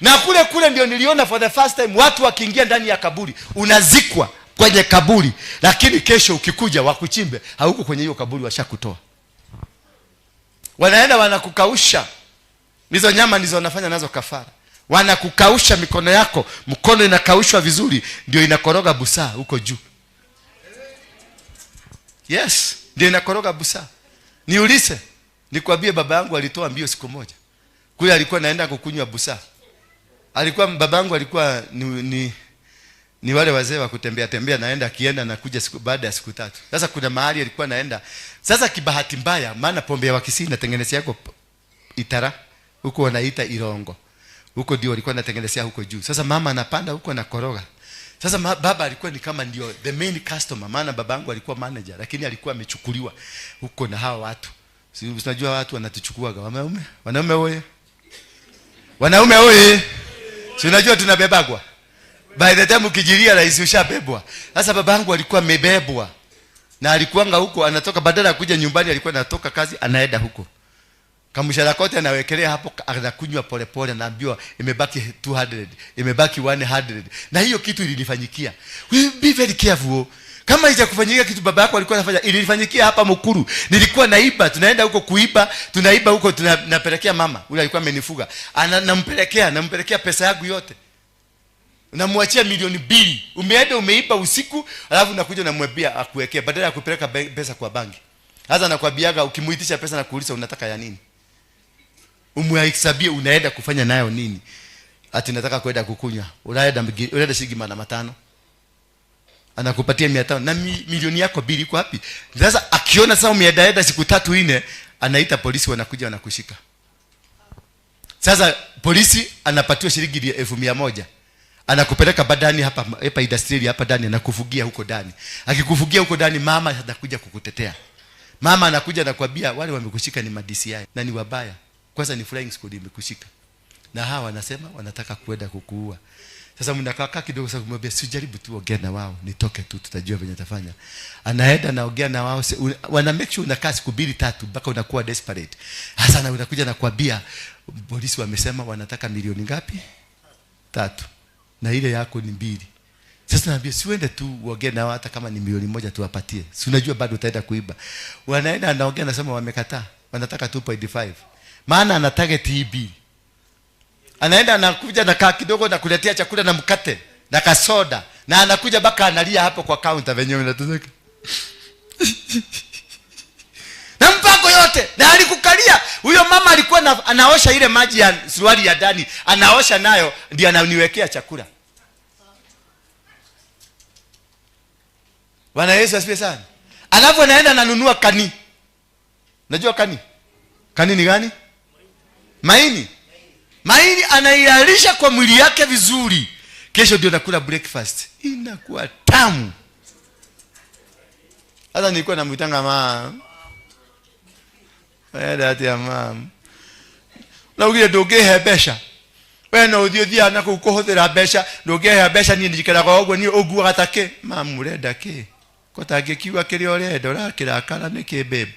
Speaker 2: Na kule kule ndio niliona for the first time watu wakiingia ndani ya kaburi, unazikwa kwenye kaburi, lakini kesho ukikuja wakuchimbe, hauko kwenye hiyo kaburi, washakutoa. Wanaenda wanakukausha. Hizo nyama ndizo wanafanya nazo kafara. Wanakukausha mikono yako, mkono inakaushwa vizuri, ndio inakoroga busaa huko juu. Yes, ndio inakoroga busaa. Niulize, nikwambie baba yangu alitoa mbio siku moja. Kule alikuwa naenda kukunywa busaa. Alikuwa baba yangu alikuwa ni wale wazee wa kutembea tembea, naenda akienda na kuja siku baada ya siku tatu. Sasa kuna mahali alikuwa naenda. Sasa kibahati mbaya, maana pombe ya Wakisii inatengenezea yako itara, huko wanaita irongo. Huko ndio walikuwa wanatengenezea huko juu. Sasa mama anapanda huko anakoroga. Sasa baba alikuwa ni kama ndio the main customer, maana babangu alikuwa manager, lakini alikuwa amechukuliwa huko na hawa watu. Si unajua watu wanatuchukuaga wanaume? Wanaume oye. Wanaume oye. Si unajua tunabebagwa. By the time ukijilia rais ushabebwa. Sasa babangu alikuwa amebebwa. Na alikuanga huko anatoka, badala ya kuja nyumbani alikuwa anatoka kazi anaenda huko. Kamshahara kote anawekelea hapo, anakunywa pole pole, anaambiwa imebaki 200, imebaki 100. Na hiyo kitu ilinifanyikia. We be very careful. Kama haijakufanyika kitu baba yako alikuwa anafanya, ilinifanyikia hapa Mukuru. Nilikuwa naiba, tunaenda huko kuiba, tunaiba huko, tunapelekea mama. Yule alikuwa amenifuga. Nampelekea pesa yangu yote. Namwachia 2,000,000. Umeenda umeiba usiku, alafu nakuja namwambia akuwekee badala ya kupeleka pesa kwa banki. Sasa nakwambiaga ukimuitisha pesa na kuuliza unataka ya nini? Umwahesabie unaenda kufanya nayo nini? Ati nataka kwenda kukunywa. Unaenda shilingi 500. Anakupatia 500 na milioni yako 2 iko wapi? Sasa akiona sasa umeenda siku 3 4, anaita polisi, wanakuja wanakushika. Sasa polisi anapatiwa shilingi 100,000. Anakupeleka badani hapa hapa industry hapa ndani, anakufugia huko ndani. Akikufugia huko ndani, mama atakuja kukutetea. Mama anakuja anakuambia wale wamekushika ni ma-DCI na ni wabaya. Kwanza ni flying squad imekushika. Na hawa wanasema wanataka kuenda kukuua. Sasa mnakaa kidogo, sasa kumwambia sijaribu tu ongea na wao, nitoke tu, tutajua venye tafanya. Anaenda naongea na wao, wana make sure unakaa siku 2 3 mpaka unakuwa desperate. Hasa na unakuja na kuambia polisi wamesema wanataka milioni ngapi? 3. Na ile yako ni 2. Sasa naambia siuende tu uongee na wao, hata kama ni milioni 1 tuwapatie. Si unajua bado utaenda kuiba. Wanaenda anaongea, nasema wamekataa. Wanataka 2.5. Maana ana target hii bill. Anaenda anakuja na kaa kidogo na kuletea chakula na mkate na kasoda, na anakuja baka analia hapo kwa counter wenyewe unateseka. Na mpango yote na alikukalia. Huyo mama alikuwa anaosha ile maji ya suruali ya ndani, anaosha nayo ndio ananiwekea chakula. Bwana Yesu asifiwe sana. Alafu anaenda ananunua kani. Unajua kani? Kani ni gani? Maini. Maini anailalisha kwa mwili yake vizuri. Kesho ndio nakula breakfast. Inakuwa tamu. Hata nilikuwa namuitanga mama. Wewe ati ya mama. Na ugire ndungihe mbeca. We no uthie uthia na kuhuthira mbeca, ndungihe mbeca nie njikaraga ũguo nie ũnguaga ta kĩ. Mama urenda kĩ? Ko tangĩkiuga kĩrĩa ũrenda ũrakĩrakara nĩkĩ babe?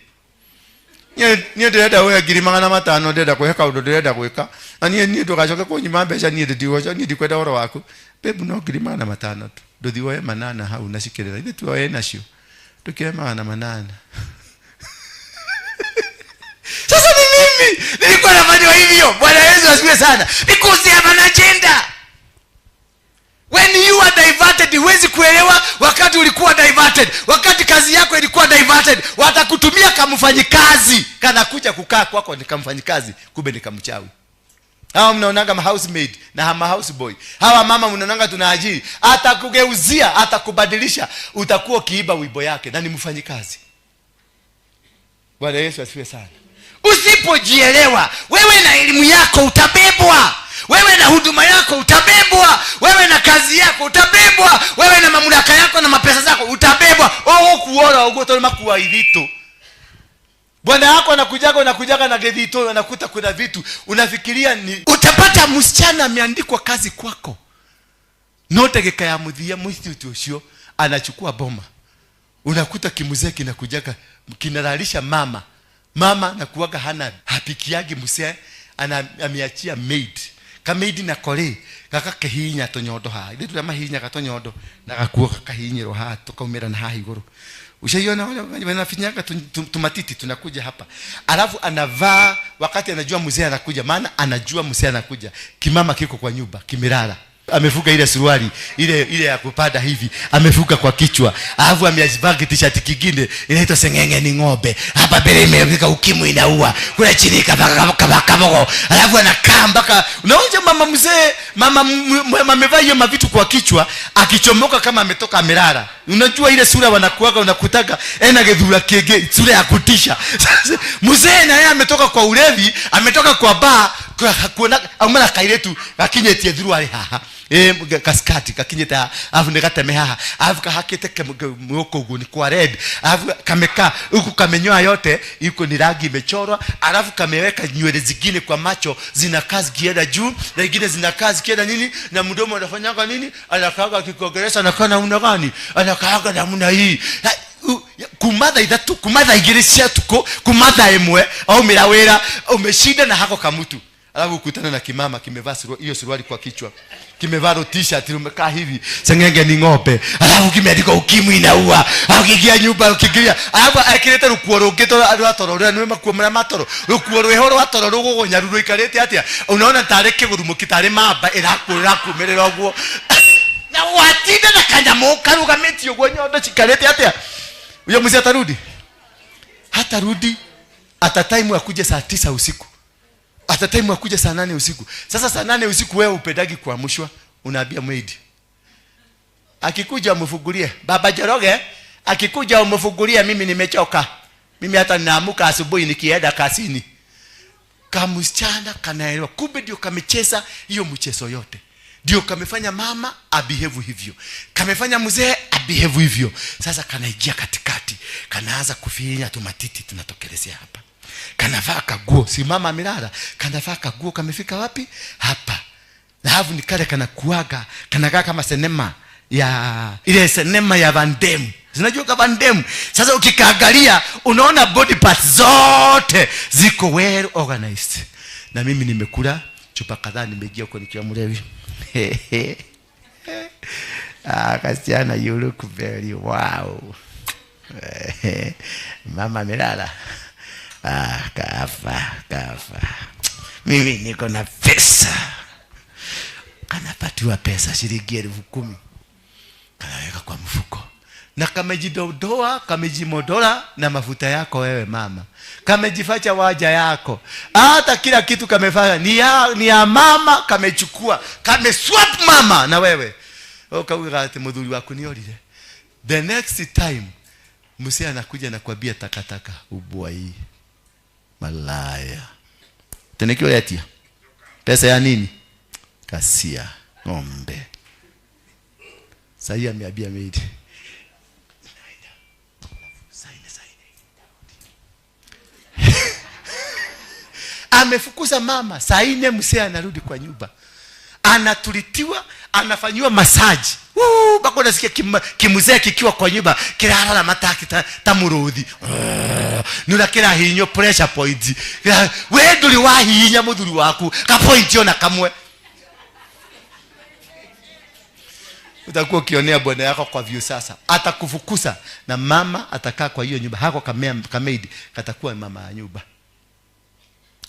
Speaker 2: Niĩ ndĩrenda ũhe 500,000, ndĩrenda kũhe kaũndũ ndĩrenda gwĩka. Na niĩ ndũgacoke kũnyima mbeca, niĩ ndĩndigoca, niĩ ndikwenda ũhoro waku. Babe no 500,000 tu. Ndũthi woe 800 hau na cikĩrĩra. Ithuĩ tuoe nacio. Ndũkĩoe 800. Sasa ni mimi nilikuwa nafanya hivyo. Bwana Yesu asifiwe sana.
Speaker 3: Because they have an agenda. When you are diverted, huwezi kuelewa wakati ulikuwa diverted, wakati kazi yako ilikuwa diverted. Watakutumia kama mfanyikazi,
Speaker 2: kana kuja kukaa kwako ni kama mfanyikazi, kumbe ni kama mchawi. Hawa mnaonanga ma housemaid na ma houseboy. Hawa mama mnaonanga tunaajiri, atakugeuzia, atakubadilisha, utakuwa kiiba wibo yake na ni mfanyikazi. Bwana Yesu asifiwe sana.
Speaker 3: Usipojielewa, wewe na elimu yako utabebwa. Wewe na huduma yako utabebwa. Wewe na kazi yako utabebwa. Wewe na mamlaka yako na mapesa zako utabebwa.
Speaker 2: Ogo kuora ogo tolema kuwa idhito. Bwana yako anakujaga, anakujaga na gedhito, anakuta kuna vitu unafikiria ni
Speaker 3: utapata msichana ameandikwa kazi kwako.
Speaker 2: No tegeka ya mudhia mwithi ucio anachukua boma. Unakuta kimuzee kinakujaga kinalalisha mama. Mama nakuwaga hana hapikiagi mzee, ana ameachia maid. Ka maid na kore gakakihinya tonyondo ha. Ithe turia mahinya gatonyondo na gakuo gakahinyirwo ha tukaumira na haha iguru. Ushaiona wale wanafinyaga tumatiti tunakuja hapa. Alafu anavaa wakati anajua mzee anakuja, maana anajua mzee anakuja. Kimama kiko kwa nyumba, kimelala. Amefuka ile suruali ile ya kupada hivi, amefuka kwa kichwa. Alafu amevaa t-shirt kingine inaitwa sengenge ni ng'ombe.
Speaker 3: Hapa mbele imefika ukimwi inaua. Kule chini kabaka.
Speaker 2: Alafu anakaa mpaka unaona mama mzee, mama amevaa hiyo mavitu kwa kichwa, akichomoka kama ametoka amelala. Unajua ile sura wanakuaga, unakutaga ena gedhura kege, sura ya kutisha. Mzee na yeye ametoka kwa ulevi, ametoka kwa bar, kuona amara kairetu gakinyetie thuruari haha. Kaskati kakinyeta alafu nikateme haha, alafu kahakite mwoko ugu ni kwa red, alafu kameka huku kamenyoa yote iko ni rangi imechorwa, alafu kameweka nywele zingine kwa macho zinakaa zikienda juu na nyingine zinakaa zikienda nini, na mdomo anafanyanga nini, anakaaga akikogeresha, anakaa namna gani, anakaaga namna hii. Kumatha ithatu, kumatha igiri cia tuko, kumatha imwe au mirawira umeshinda na hako kamutu. Alafu ukutana na kimama kimevaa hiyo suruali kwa kichwa, kimevaa t-shirt limekaa hivi, sengenge ni ng'ombe, alafu kimeandikwa ukimwi inaua. Ukiingia nyumba ukiingia, alafu akileta rukuo rungi rwa toro rwa nĩ makuo marĩa matoro, rukuo rwĩho rwa toro rũgũgũnyaru rũikarĩte atĩa, unaona tarĩ kĩgurumo tarĩ mamba ĩrakumĩrĩra ũguo. Na watinda na kanyamũ karugamĩtie ũguo nyondo cikarĩte atĩa. Huyo mzee atarudi? Hatarudi. Ata time akuje saa 9 usiku. Ata time akuja saa 8 usiku. Sasa saa 8 usiku wewe upendagi kuamshwa, unaambia maid. Akikuja umfungulie. Baba Joroge, akikuja umfungulie, mimi nimechoka. Mimi hata ninaamuka asubuhi nikienda kazini. Kamsichana kanaelewa. Kumbe ndio kamecheza hiyo mchezo yote. Ndio kamefanya mama abehave hivyo. Kamefanya mzee abehave hivyo. Sasa kanaingia katikati. Kanaanza kufinya tumatiti tunatokelezea hapa. Kanavaa kaguo, si mama amelala, kanavaa kaguo kamefika wapi? Hapa. Na hafu ni kale kana kuaga, kanakaa kama sinema ya ile sinema ya Van Damme. Unajua kama Van Damme. Sasa ukikaangalia unaona body parts zote ziko well organized. Na mimi nimekula chupa kadhaa, nimeingia huko nikiwa mlevi. Ah, Kasichana, you look very wow. Mama amelala. Ah, kafa. Mimi niko na pesa. Kanapatiwa pesa shilingi 10,000. Kanaweka kwa mfuko. Na kamejidodoa, kamejimodola na mafuta yako wewe mama. Kamejifacha waja yako. Hata kila kitu kamefanya ni ya mama, kamechukua. Kameswap mama na wewe. Ukauga ati muthuri waku ni orire. The next time mzee anakuja na kuambia takataka ubwa hii. Malaya. Tenekio yatia. Pesa ya nini? Kasia ng'ombe. Sasa ameambia maid. Amefukuza mama. Saa 4 mzee anarudi kwa nyumba. Anatulitiwa, anafanywa massage. Bako nasikia kimuzee kikiwa kwa nyumba, kirara na mataki tamurudhi. Nuna kira hinyo pressure point. We nduri wa hinya muthuri waku, ka point ona kamwe. Utakuwa ukionea bwana yako kwa view sasa. Atakufukuza na mama atakaa kwa hiyo nyumba. Hako kamaid katakuwa mama ya nyumba.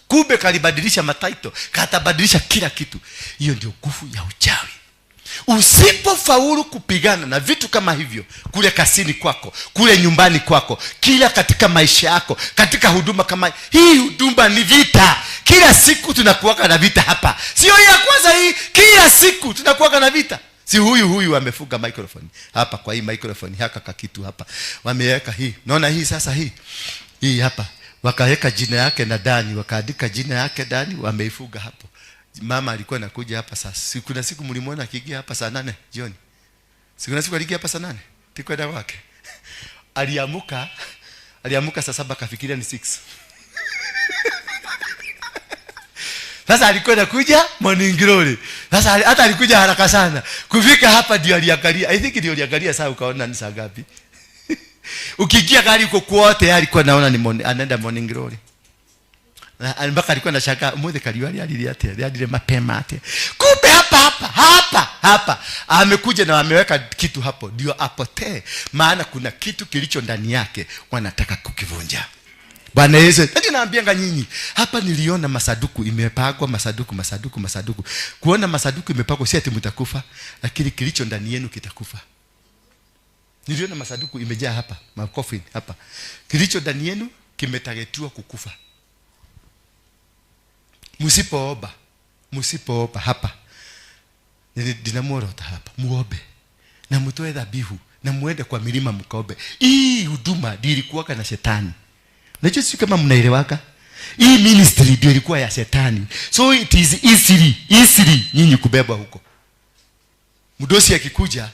Speaker 2: Kumbe kalibadilisha mataito, katabadilisha kila kitu. Hiyo ndio nguvu ya uchawi. Usipofaulu kupigana na vitu kama hivyo, kule kasini kwako, kule nyumbani kwako, kila katika maisha yako, katika huduma kama hii, huduma ni vita. Kila siku tunakuwa na vita hapa. Sio ya kwanza hii, kila siku tunakuwa na vita. Si huyu amefunga microphone hapa, kwa hii microphone haka kakitu hapa. Wameweka hii. Naona hii sasa hii. Hii hapa. Wakaweka jina yake na Dani, wakaandika jina yake Dani, wameifuga hapo. Mama alikuwa anakuja hapa sasa. Kuna siku mlimuona akiingia hapa saa 8 jioni. Kuna siku aliingia hapa saa 8. Tikwenda kwake. Aliamuka saa 7 akafikiria ni 6. Sasa alikuwa anakuja morning glory. Sasa hata alikuja haraka sana. Kufika hapa ndio aliangalia. I think ndio aliangalia saa ukaona ni saa ngapi. Ukiingia gari uko kwote alikuwa naona ni anaenda morning glory. Na mpaka alikuwa anashangaa mmoja kaliwali alilia atia, mapema atia. Kumbe hapa amekuja na ameweka kitu hapo ndio apotee, maana kuna kitu kilicho ndani yake wanataka kukivunja. Bwana Yesu, ndio naambianga nyinyi, hapa niliona masaduku imepangwa, masaduku. Kuona masaduku imepangwa si ati mtakufa, lakini kilicho ndani yenu kitakufa. Niliona masaduku imejaa hapa, makofi hapa. Kilicho ndani yenu kimetagetiwa kukufa. Msipoomba hapa. Ninamuorota hapa, muombe. Na mtoe dhabihu, na muende kwa milima mkaombe. Hii huduma ndio ilikuwa na shetani. Najua sio kama mnaelewaka. Hii ministry ndio ilikuwa ya shetani. So it is easily nyinyi kubebwa huko. Mdosi akikuja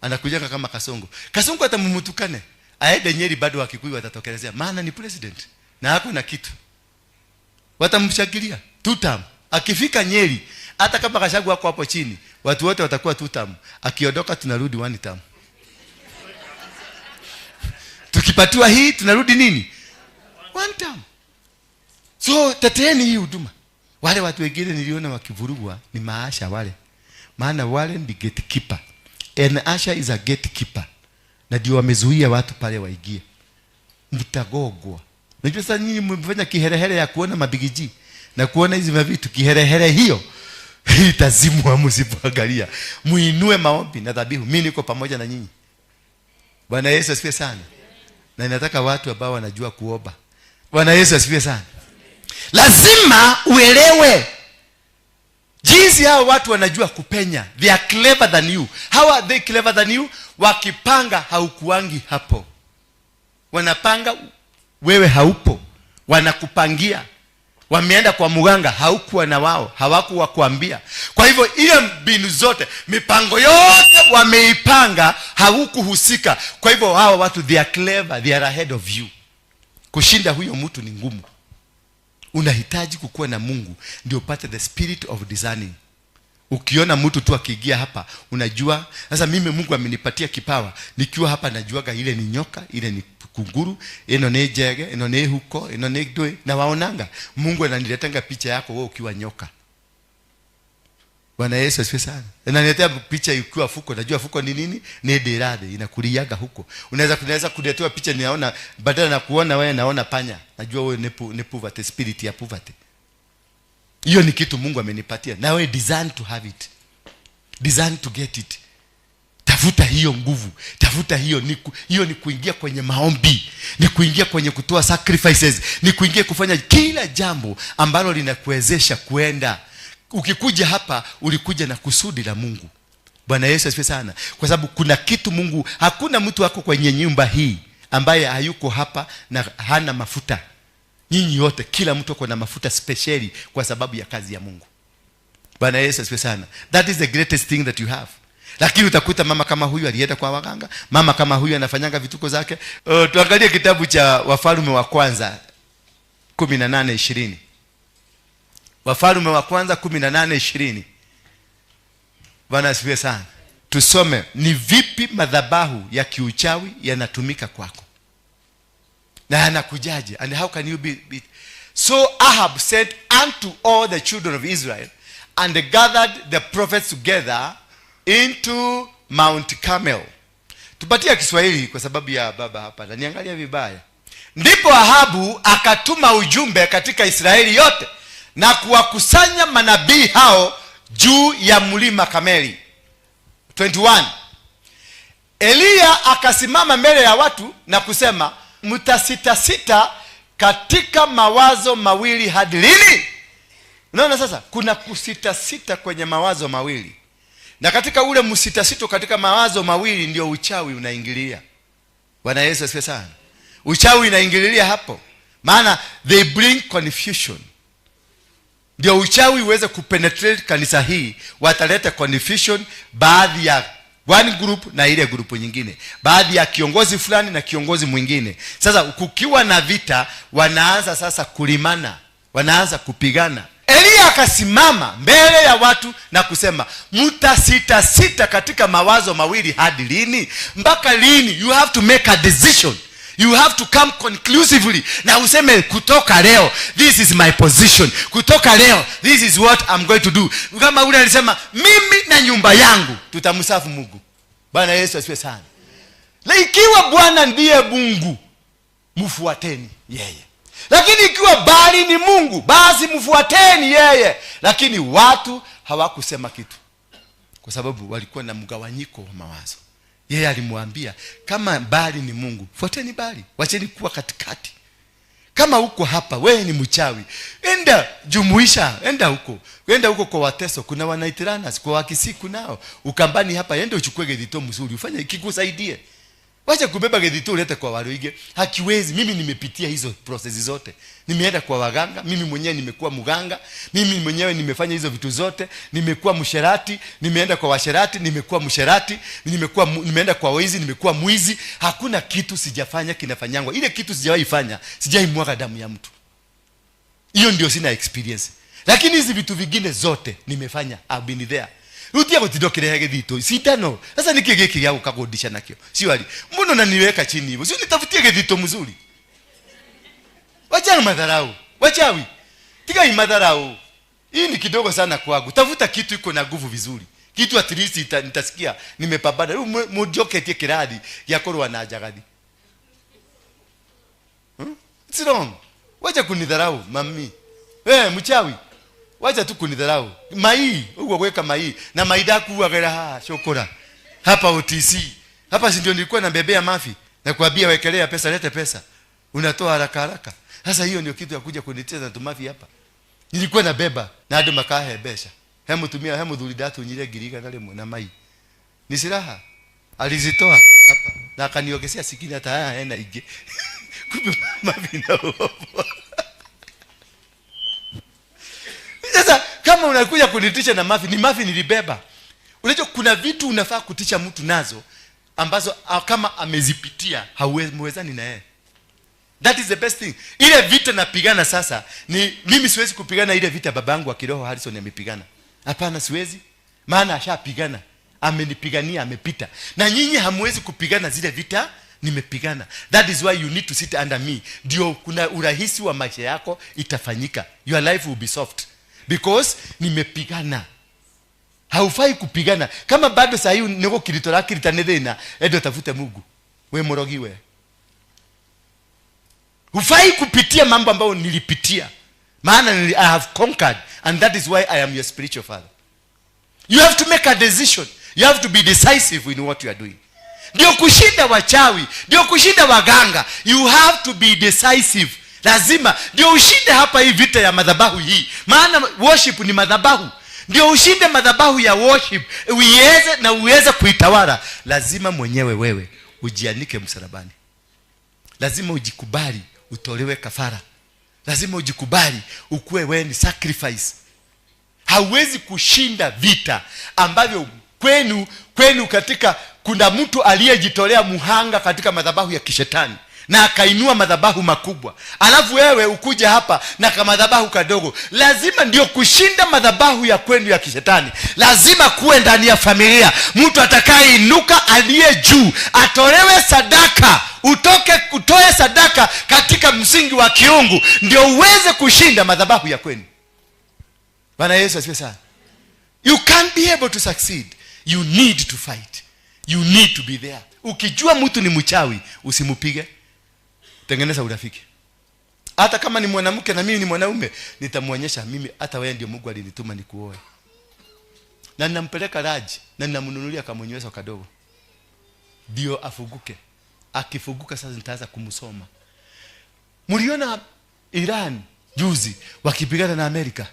Speaker 2: anakuja kama Kasongo. Kasongo atamumutukane. Aende Nyeri bado Wakikuyu watatokelezea. Maana ni president na hako na kitu. Watamshangilia two term. Akifika Nyeri hata kama Gachagua wako hapo chini, watu wote watakuwa two term. Akiondoka tunarudi one term. Tukipatiwa hii tunarudi nini? One term. So teteeni hii huduma. Wale watu wengine niliona wakivurugwa ni maasha wale. Maana wale ni gatekeeper. An usher is a gatekeeper. Na ndio wamezuia watu pale waingie. Mtagogwa. Najua sasa nyinyi mmefanya kiherehere ya kuona mabigiji na kuona hizi mavitu, kiherehere hiyo itazimwa msipoangalia. Muinue maombi na dhabihu. Mimi niko pamoja na nyinyi. Bwana Yesu asifiwe sana. Na ninataka watu ambao wanajua kuomba. Bwana Yesu asifiwe sana. Lazima uelewe jinsi hao watu wanajua kupenya. They are clever than you. How are they clever than you? Wakipanga haukuangi hapo. Wanapanga wewe haupo. Wanakupangia. Wameenda kwa muganga, haukuwa na wao, hawakuwa kuambia. Kwa hivyo ile mbinu zote, mipango yote wameipanga, haukuhusika. Kwa hivyo hawa watu they are clever, they are ahead of you. Kushinda huyo mtu ni ngumu. Unahitaji kukuwa na Mungu ndio upate the spirit of discerning. Ukiona mtu tu akiingia hapa unajua. Sasa mimi Mungu amenipatia kipawa, nikiwa hapa najuaga ile ni nyoka, ile ni kunguru, ino ni jege, ino ni huko, ino ni doi, na waonanga. Mungu ananiletanga picha yako wewe ukiwa nyoka. Bwana Yesu asifiwe sana. Ananiletea picha ukiwa fuko, najua fuko ni nini? Ni derade, inakuliaga huko. Unaweza kuletewa picha, ninaona badala na kuona wewe naona panya. Najua wewe ni poverty, spirit ya poverty. Hiyo ni kitu Mungu amenipatia. Na wewe design to have it. Design to get it. Tafuta hiyo nguvu. Tafuta hiyo, hiyo ni kuingia kwenye maombi, ni kuingia kwenye kutoa sacrifices, ni kuingia kufanya kila jambo ambalo linakuwezesha kuenda. Ukikuja hapa ulikuja na kusudi la Mungu. Bwana Yesu asifiwe sana. Kwa sababu kuna kitu Mungu, hakuna mtu wako kwenye nyumba hii ambaye hayuko hapa na hana mafuta. Nyinyi wote, kila mtu ako na mafuta speciali kwa sababu ya kazi ya Mungu. Bwana Yesu asifiwe sana. That is the greatest thing that you have. Lakini utakuta mama kama huyu alienda kwa waganga, mama kama huyu anafanyanga vituko zake. Tuangalie kitabu cha Wafalme wa Kwanza 18:20. Wafalme wa Kwanza 18:20. Bwana asifiwe sana. Tusome ni vipi madhabahu ya kiuchawi yanatumika kwako. Na yanakujaje? And how can you be? So Ahab sent unto all the children of Israel and they gathered the prophets together into Mount Carmel. Tupatie Kiswahili kwa sababu ya baba hapa. Na niangalia vibaya. Ndipo Ahabu akatuma ujumbe katika Israeli yote na kuwakusanya manabii hao juu ya mlima Kameli. 21. Eliya akasimama mbele ya watu na kusema, mtasitasita katika mawazo mawili hadi lini? Unaona sasa kuna kusitasita kwenye mawazo mawili. Na katika ule msitasito katika mawazo mawili ndio uchawi unaingilia. Bwana Yesu asifiwe sana. Uchawi unaingililia hapo. Maana they bring confusion. Ndio uchawi uweze kupenetrate kanisa hii, wataleta confusion baadhi ya one group na ile group nyingine, baadhi ya kiongozi fulani na kiongozi mwingine. Sasa kukiwa na vita, wanaanza sasa kulimana, wanaanza kupigana. Eliya akasimama mbele ya watu na kusema, mtasitasita katika mawazo mawili hadi lini? Mpaka lini? You have to make a decision. You have to come conclusively. Na useme kutoka leo, this is my position. Kutoka leo, this is what I'm going to do. Kama ule alisema, mimi na nyumba yangu tutamsafu Mungu. Bwana Yesu asifiwe sana. Na ikiwa Bwana ndiye Mungu, mfuateni yeye. Lakini ikiwa Bali ni Mungu, basi mfuateni yeye. Lakini watu hawakusema kitu, kwa sababu walikuwa na mgawanyiko wa mawazo. Yeye alimwambia, kama Bali ni Mungu, fuateni Bali, wacheni kuwa katikati. Kama uko hapa wewe ni mchawi, enda jumuisha, enda huko. Enda huko kwa Wateso, kuna wanaitiranas, kwa Wakisiku nao. Ukambani hapa, enda uchukue gedito mzuri, ufanye kikusaidie. Wacha kubeba gedito ulete kwa Waruige. Hakiwezi. Mimi nimepitia hizo process zote. Nimeenda kwa waganga, mimi mwenyewe nimekuwa mganga, mimi mwenyewe nimefanya hizo vitu zote, nimekuwa msherati, nimeenda kwa washerati, nimekuwa msherati, nimeenda kwa wezi, nimekuwa mwizi. Hakuna kitu sijafanya kinafanyangwa. Ile kitu sijawahi fanya, sijaimwaga damu ya mtu. Hiyo ndio sina experience. Lakini hizi vitu vingine zote nimefanya. I've been there. Rutia gutindokire githito sitano. Sasa niki giki gya gukagundisha nakio. Sio ali. Mbona unaniweka chini hivyo? Sio nitafutie githito mzuri. Wacha madharau. Wachawi. Tiga madharau. Hii ni kidogo sana kwangu. Tafuta kitu iko na nguvu vizuri. Kitu at least nitasikia nimepambana. Mujoketie kiradi ya korwa na jagadi. It's wrong. Wacha kunidharau mami. Mchawi. Wacha tu kunidharau. Mai, uko kuweka mai na maida kuagera ha shokora. Hapa OTC. Hapa si ndio nilikuwa nabebea mafi na kuambia wekelea pesa, lete pesa. Unatoa haraka haraka. Sasa hiyo ndio kitu ya kuja kunicheza tu mafi hapa. Nilikuwa nabeba na hadi makahe besha. Hemu tumia hemu dhulidatu nyile giriga na lemo na mai. Ni silaha. Alizitoa hapa na akaniongezea sikini hata haya ena ige. Kumbe mafi na uovu. Sasa kama unakuja kunitisha na mafi, ni mafi nilibeba. Unajua kuna vitu unafaa kutisha mtu nazo ambazo kama amezipitia hauwezani na yeye. That is the best thing. Ile vita napigana sasa ni mimi siwezi kupigana ile vita babangu wa kiroho Harrison amepigana. Hapana, siwezi. Maana ashapigana, amenipigania, amepita. Na nyinyi hamwezi kupigana zile vita nimepigana. That is why you need to sit under me. Ndio kuna urahisi wa maisha yako itafanyika. Your life will be soft because nimepigana. Haufai kupigana. Kama bado saa hii niko kilitora kilitanethena, endo tafute Mungu. We morogi we. Hufai kupitia mambo ambayo nilipitia. Maana I have conquered, and that is why I am your spiritual father. You have to make a decision. You have to be decisive in what you are doing. Ndio kushinda wachawi, ndio kushinda waganga. You have to be decisive. Lazima ndio ushinde hapa hii vita ya madhabahu hii. Maana worship ni madhabahu. Ndio ushinde madhabahu ya worship, uiweze na uweze kuitawala. Lazima mwenyewe wewe ujianike msalabani. Lazima ujikubali utolewe kafara. Lazima ujikubali ukuwe wewe ni sacrifice. Hauwezi kushinda vita ambavyo kwenu katika kuna mtu aliyejitolea muhanga katika madhabahu ya kishetani na akainua madhabahu makubwa, alafu wewe ukuja hapa na kama madhabahu kadogo. Lazima ndio kushinda madhabahu ya kwenu ya kishetani, lazima kuwe ndani ya familia mtu atakayeinuka aliye juu, atolewe sadaka, utoe sadaka katika msingi wa kiungu, ndio uweze kushinda madhabahu ya kwenu. Bwana Yesu asifiwe sana. You can't be able to succeed. You need to fight. You need to be there. Ukijua mtu ni mchawi, usimupige. Tengeneza urafiki. Hata kama ni mwanamke na mimi ni mwanaume, nitamuonyesha mimi hata wewe ndio Mungu alinituma nikuoe. Na ninampeleka raji na ninamnunulia kamonyweso kadogo. Ndio afuguke. Akifuguka sasa nitaanza kumsoma. Mliona Iran juzi wakipigana na Amerika.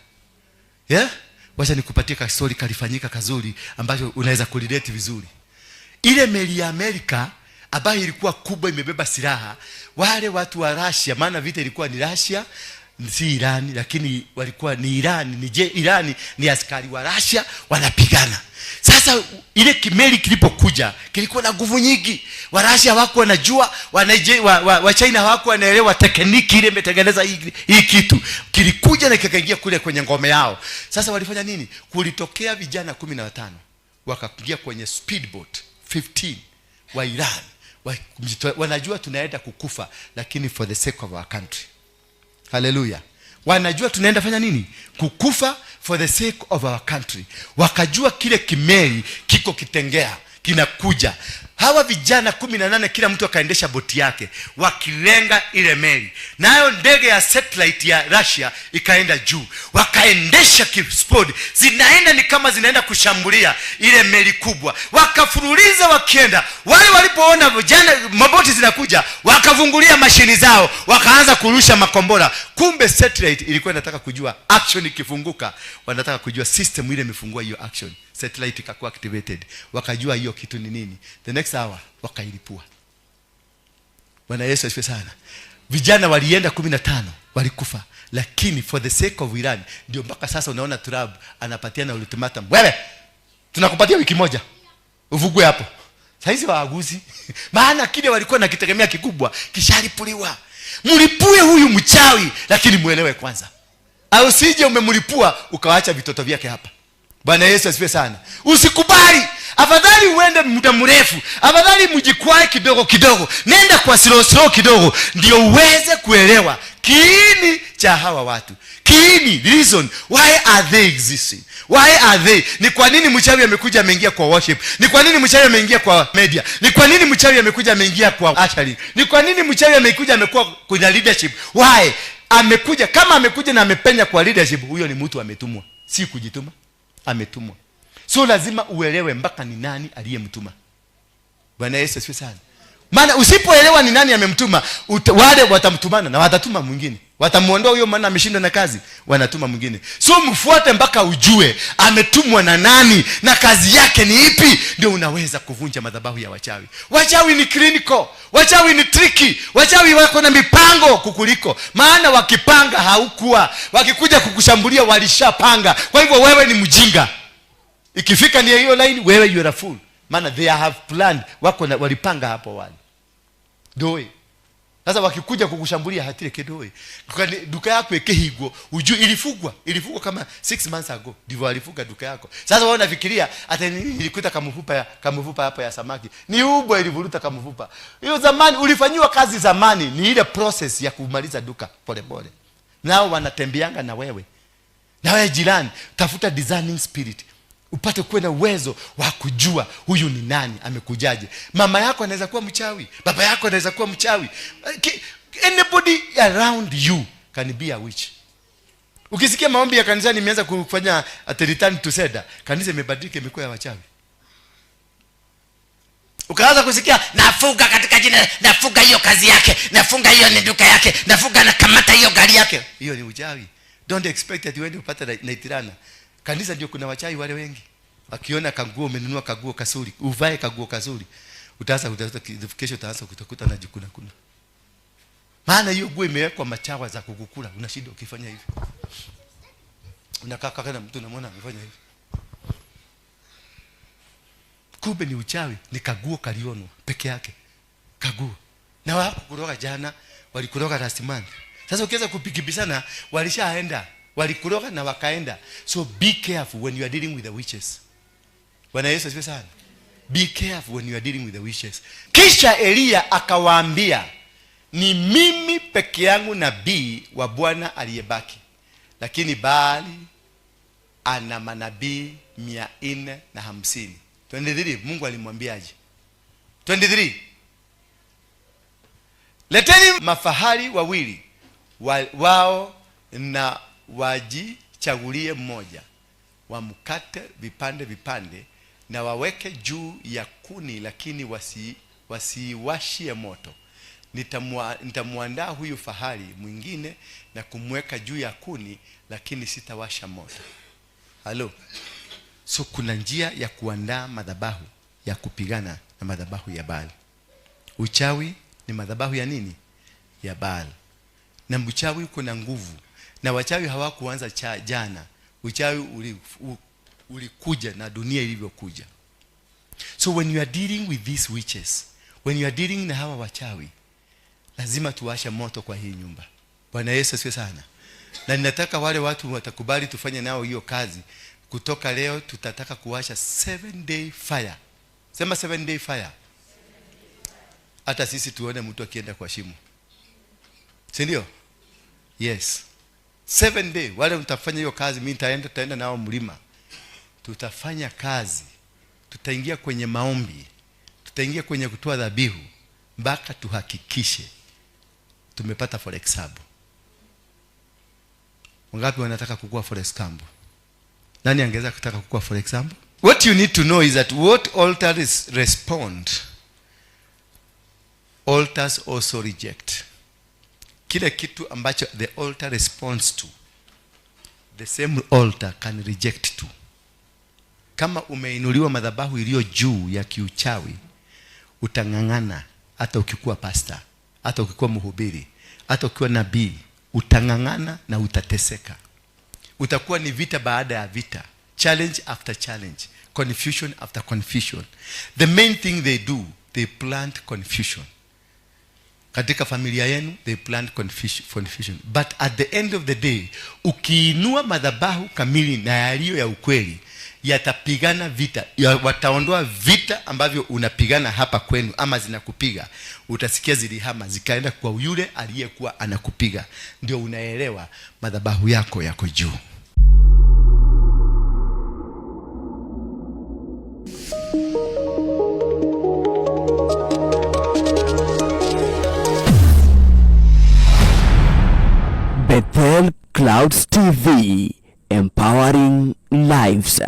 Speaker 2: Yeah? Wacha nikupatie ka story kalifanyika kazuri ambacho unaweza kurelate vizuri. Ile meli ya Amerika ambayo ilikuwa kubwa imebeba silaha, wale watu wa Russia, maana vita ilikuwa ni Russia si Iran, lakini walikuwa ni Iran, ni je Iran ni askari wa Russia wanapigana. Sasa ile kimeli kilipokuja kilikuwa na nguvu nyingi. Wa Russia hawakuwa wanajua, wa China hawakuwa wanaelewa tekniki ile imetengeneza hii kitu. Kilikuja na kikaingia kule kwenye ngome yao. Sasa walifanya nini? Kulitokea vijana 15 wakaingia kwenye speedboat 15 wa Iran. Wanajua tunaenda kukufa, lakini for the sake of our country. Hallelujah. Wanajua tunaenda fanya nini? Kukufa for the sake of our country. Wakajua kile kimeli kiko kitengea, kinakuja. Hawa vijana 18 kila mtu akaendesha boti yake, wakilenga ile meli. Nayo ndege ya satellite ya Russia ikaenda juu. Wakaendesha kispod, zinaenda ni kama zinaenda kushambulia ile meli kubwa. Wakafuruliza wakienda. Wale walipoona vijana maboti zinakuja, wakavungulia mashini zao, wakaanza kurusha makombora. Kumbe satellite ilikuwa inataka kujua action ikifunguka, wanataka kujua system ile imefungua hiyo action. Satellite ikakuwa activated. Wakajua hiyo kitu ni nini. The next hour wakailipua. Bwana Yesu asifiwe sana. Vijana walienda 15 walikufa, lakini for the sake of Iran ndio mpaka sasa unaona Trump anapatiana ultimatum. Wewe tunakupatia wiki moja uvugue hapo. Saizi waaguzi maana kile walikuwa nakitegemea kikubwa kishalipuliwa. Mlipue huyu mchawi, lakini muelewe kwanza. Au usije umemlipua ukawaacha vitoto vyake hapa. Bwana Yesu asifiwe sana. Usikubali. Afadhali uende muda mrefu, afadhali mjikwae kidogo kidogo, nenda kwa slow slow kidogo, ndio uweze kuelewa kiini cha hawa watu. Kiini, reason why are they existing? Why are they? Ni kwa nini mchawi amekuja ameingia kwa worship? Ni kwa nini mchawi ameingia kwa media? Ni kwa nini mchawi amekuja ameingia kwa ushering? Ni kwa nini mchawi amekuja amekuwa kwenye leadership? Why? Amekuja kama amekuja na amepenya kwa leadership, huyo ni mtu ametumwa, si kujituma. Ametumwa. So lazima uelewe mpaka ni nani aliyemtuma. Bwana Yesu asifiwe sana. Maana usipoelewa ni nani amemtuma, wale watamtumana na watatuma mwingine. Watamuondoa huyo maana ameshindwa na kazi, wanatuma mwingine. So mfuate mpaka ujue ametumwa na nani na kazi yake ni ipi, ndio unaweza kuvunja madhabahu ya wachawi. Wachawi ni clinical, wachawi ni tricky, wachawi wako na mipango kukuliko. Maana wakipanga haukuwa, wakikuja kukushambulia walishapanga. Kwa hivyo wewe ni mjinga. Ikifika ni hiyo line, wewe you are a fool. Maana they have planned, wako na, walipanga hapo wale. Doe. Sasa wakikuja kukushambulia hatire kidoi. Duka yako ikihigwo, ujui ilifugwa kama 6 months ago. Ndivyo walifuga duka yako. Sasa wewe unafikiria ata nilikuta kamfupa hapo ya samaki. Ni ubwa ilivuruta kamfupa. Hiyo zamani ulifanyiwa kazi zamani, ni ile process ya kumaliza duka pole pole. Nao wanatembeanga na wewe. Na wewe jirani, tafuta discerning spirit. Upate kuwa na uwezo wa kujua huyu ni nani, amekujaje. Mama yako anaweza kuwa mchawi, baba yako anaweza kuwa mchawi. Anybody around you can be a witch. Ukisikia maombi ya kanisa nimeanza kufanya at return to sender, kanisa imebadilika imekuwa ya wachawi.
Speaker 3: Ukaanza kusikia nafunga katika jina, nafunga hiyo kazi yake, nafunga hiyo ni duka yake, nafunga na kamata hiyo gari yake.
Speaker 2: Hiyo ni uchawi. Don't expect that uende upate naitirana. Kanisa ndio kuna wachawi wale wengi. Wakiona kanguo umenunua kanguo kasuri, uvae kanguo kasuri, utaanza kesho utaanza kutakuta na jikuna kuna. Maana hiyo nguo imewekwa machawa za kukukula, unashinda ukifanya hivi. Unakaa kaka na mtu unamwona amefanya hivi. Kumbe ni uchawi, ni kaguo kalionwa peke yake. Kaguo. Na wako kuroga jana, walikuroga last month. Sasa ukianza kupikibisana, walishaenda. Walikuroga na wakaenda. So be careful when you are dealing with the witches. Bwana Yesu asifiwe sana. Be careful when you are dealing with the witches. Kisha Elia akawaambia, ni mimi peke yangu nabii wa Bwana aliyebaki, lakini Baali ana manabii 450. 23, Mungu alimwambiaje? 23. Leteni mafahali wawili wao na wajichagulie mmoja, wamkate vipande vipande na waweke juu ya kuni, lakini wasiwashie moto. Nitamuandaa huyu fahali mwingine na kumweka juu ya kuni, lakini sitawasha moto. Halo. So kuna njia ya kuandaa madhabahu ya kupigana na madhabahu ya Baali. Uchawi ni madhabahu ya nini? Ya Baali. Na mchawi kuna nguvu. Na wachawi hawakuanza jana. Uchawi ulikuja na dunia ilivyokuja. So when you are dealing with these witches, when you are dealing na hawa wachawi, lazima tuwashe moto kwa hii nyumba. Bwana Yesu asifiwe sana. Na ninataka wale watu watakubali tufanye nao hiyo kazi. Kutoka leo tutataka kuwasha 7-day fire. Sema 7-day fire. Hata sisi tuone mtu akienda kwa shimo. Si ndio? Yes. 7 day. Wale mtafanya hiyo kazi, mimi nitaenda nao mlima. Tutafanya kazi. Tutaingia kwenye maombi. Tutaingia kwenye kutoa dhabihu mpaka tuhakikishe tumepata forex hub. Wangapi wanataka kukua forex camp? Nani angeweza kutaka kukua forex camp? What you need to know is that what altars respond, altars also reject. Kile kitu ambacho the altar responds to, the same altar can reject to. Kama umeinuliwa madhabahu iliyo juu ya kiuchawi, utang'ang'ana. Hata ukikuwa pastor, hata ukikuwa mhubiri, hata ukiwa nabii, utang'ang'ana na utateseka. Utakuwa ni vita baada ya vita, challenge after challenge, confusion after confusion. The main thing they do, they plant confusion. Katika familia yenu, they plant confusion. But at the end of the day, ukiinua madhabahu kamili na yaliyo ya ukweli, yatapigana vita, wataondoa vita ambavyo unapigana hapa kwenu ama zinakupiga. Utasikia zilihama zikaenda kwa yule aliyekuwa anakupiga. Ndio unaelewa madhabahu yako yako juu.
Speaker 1: Bethel Clouds TV, empowering lives.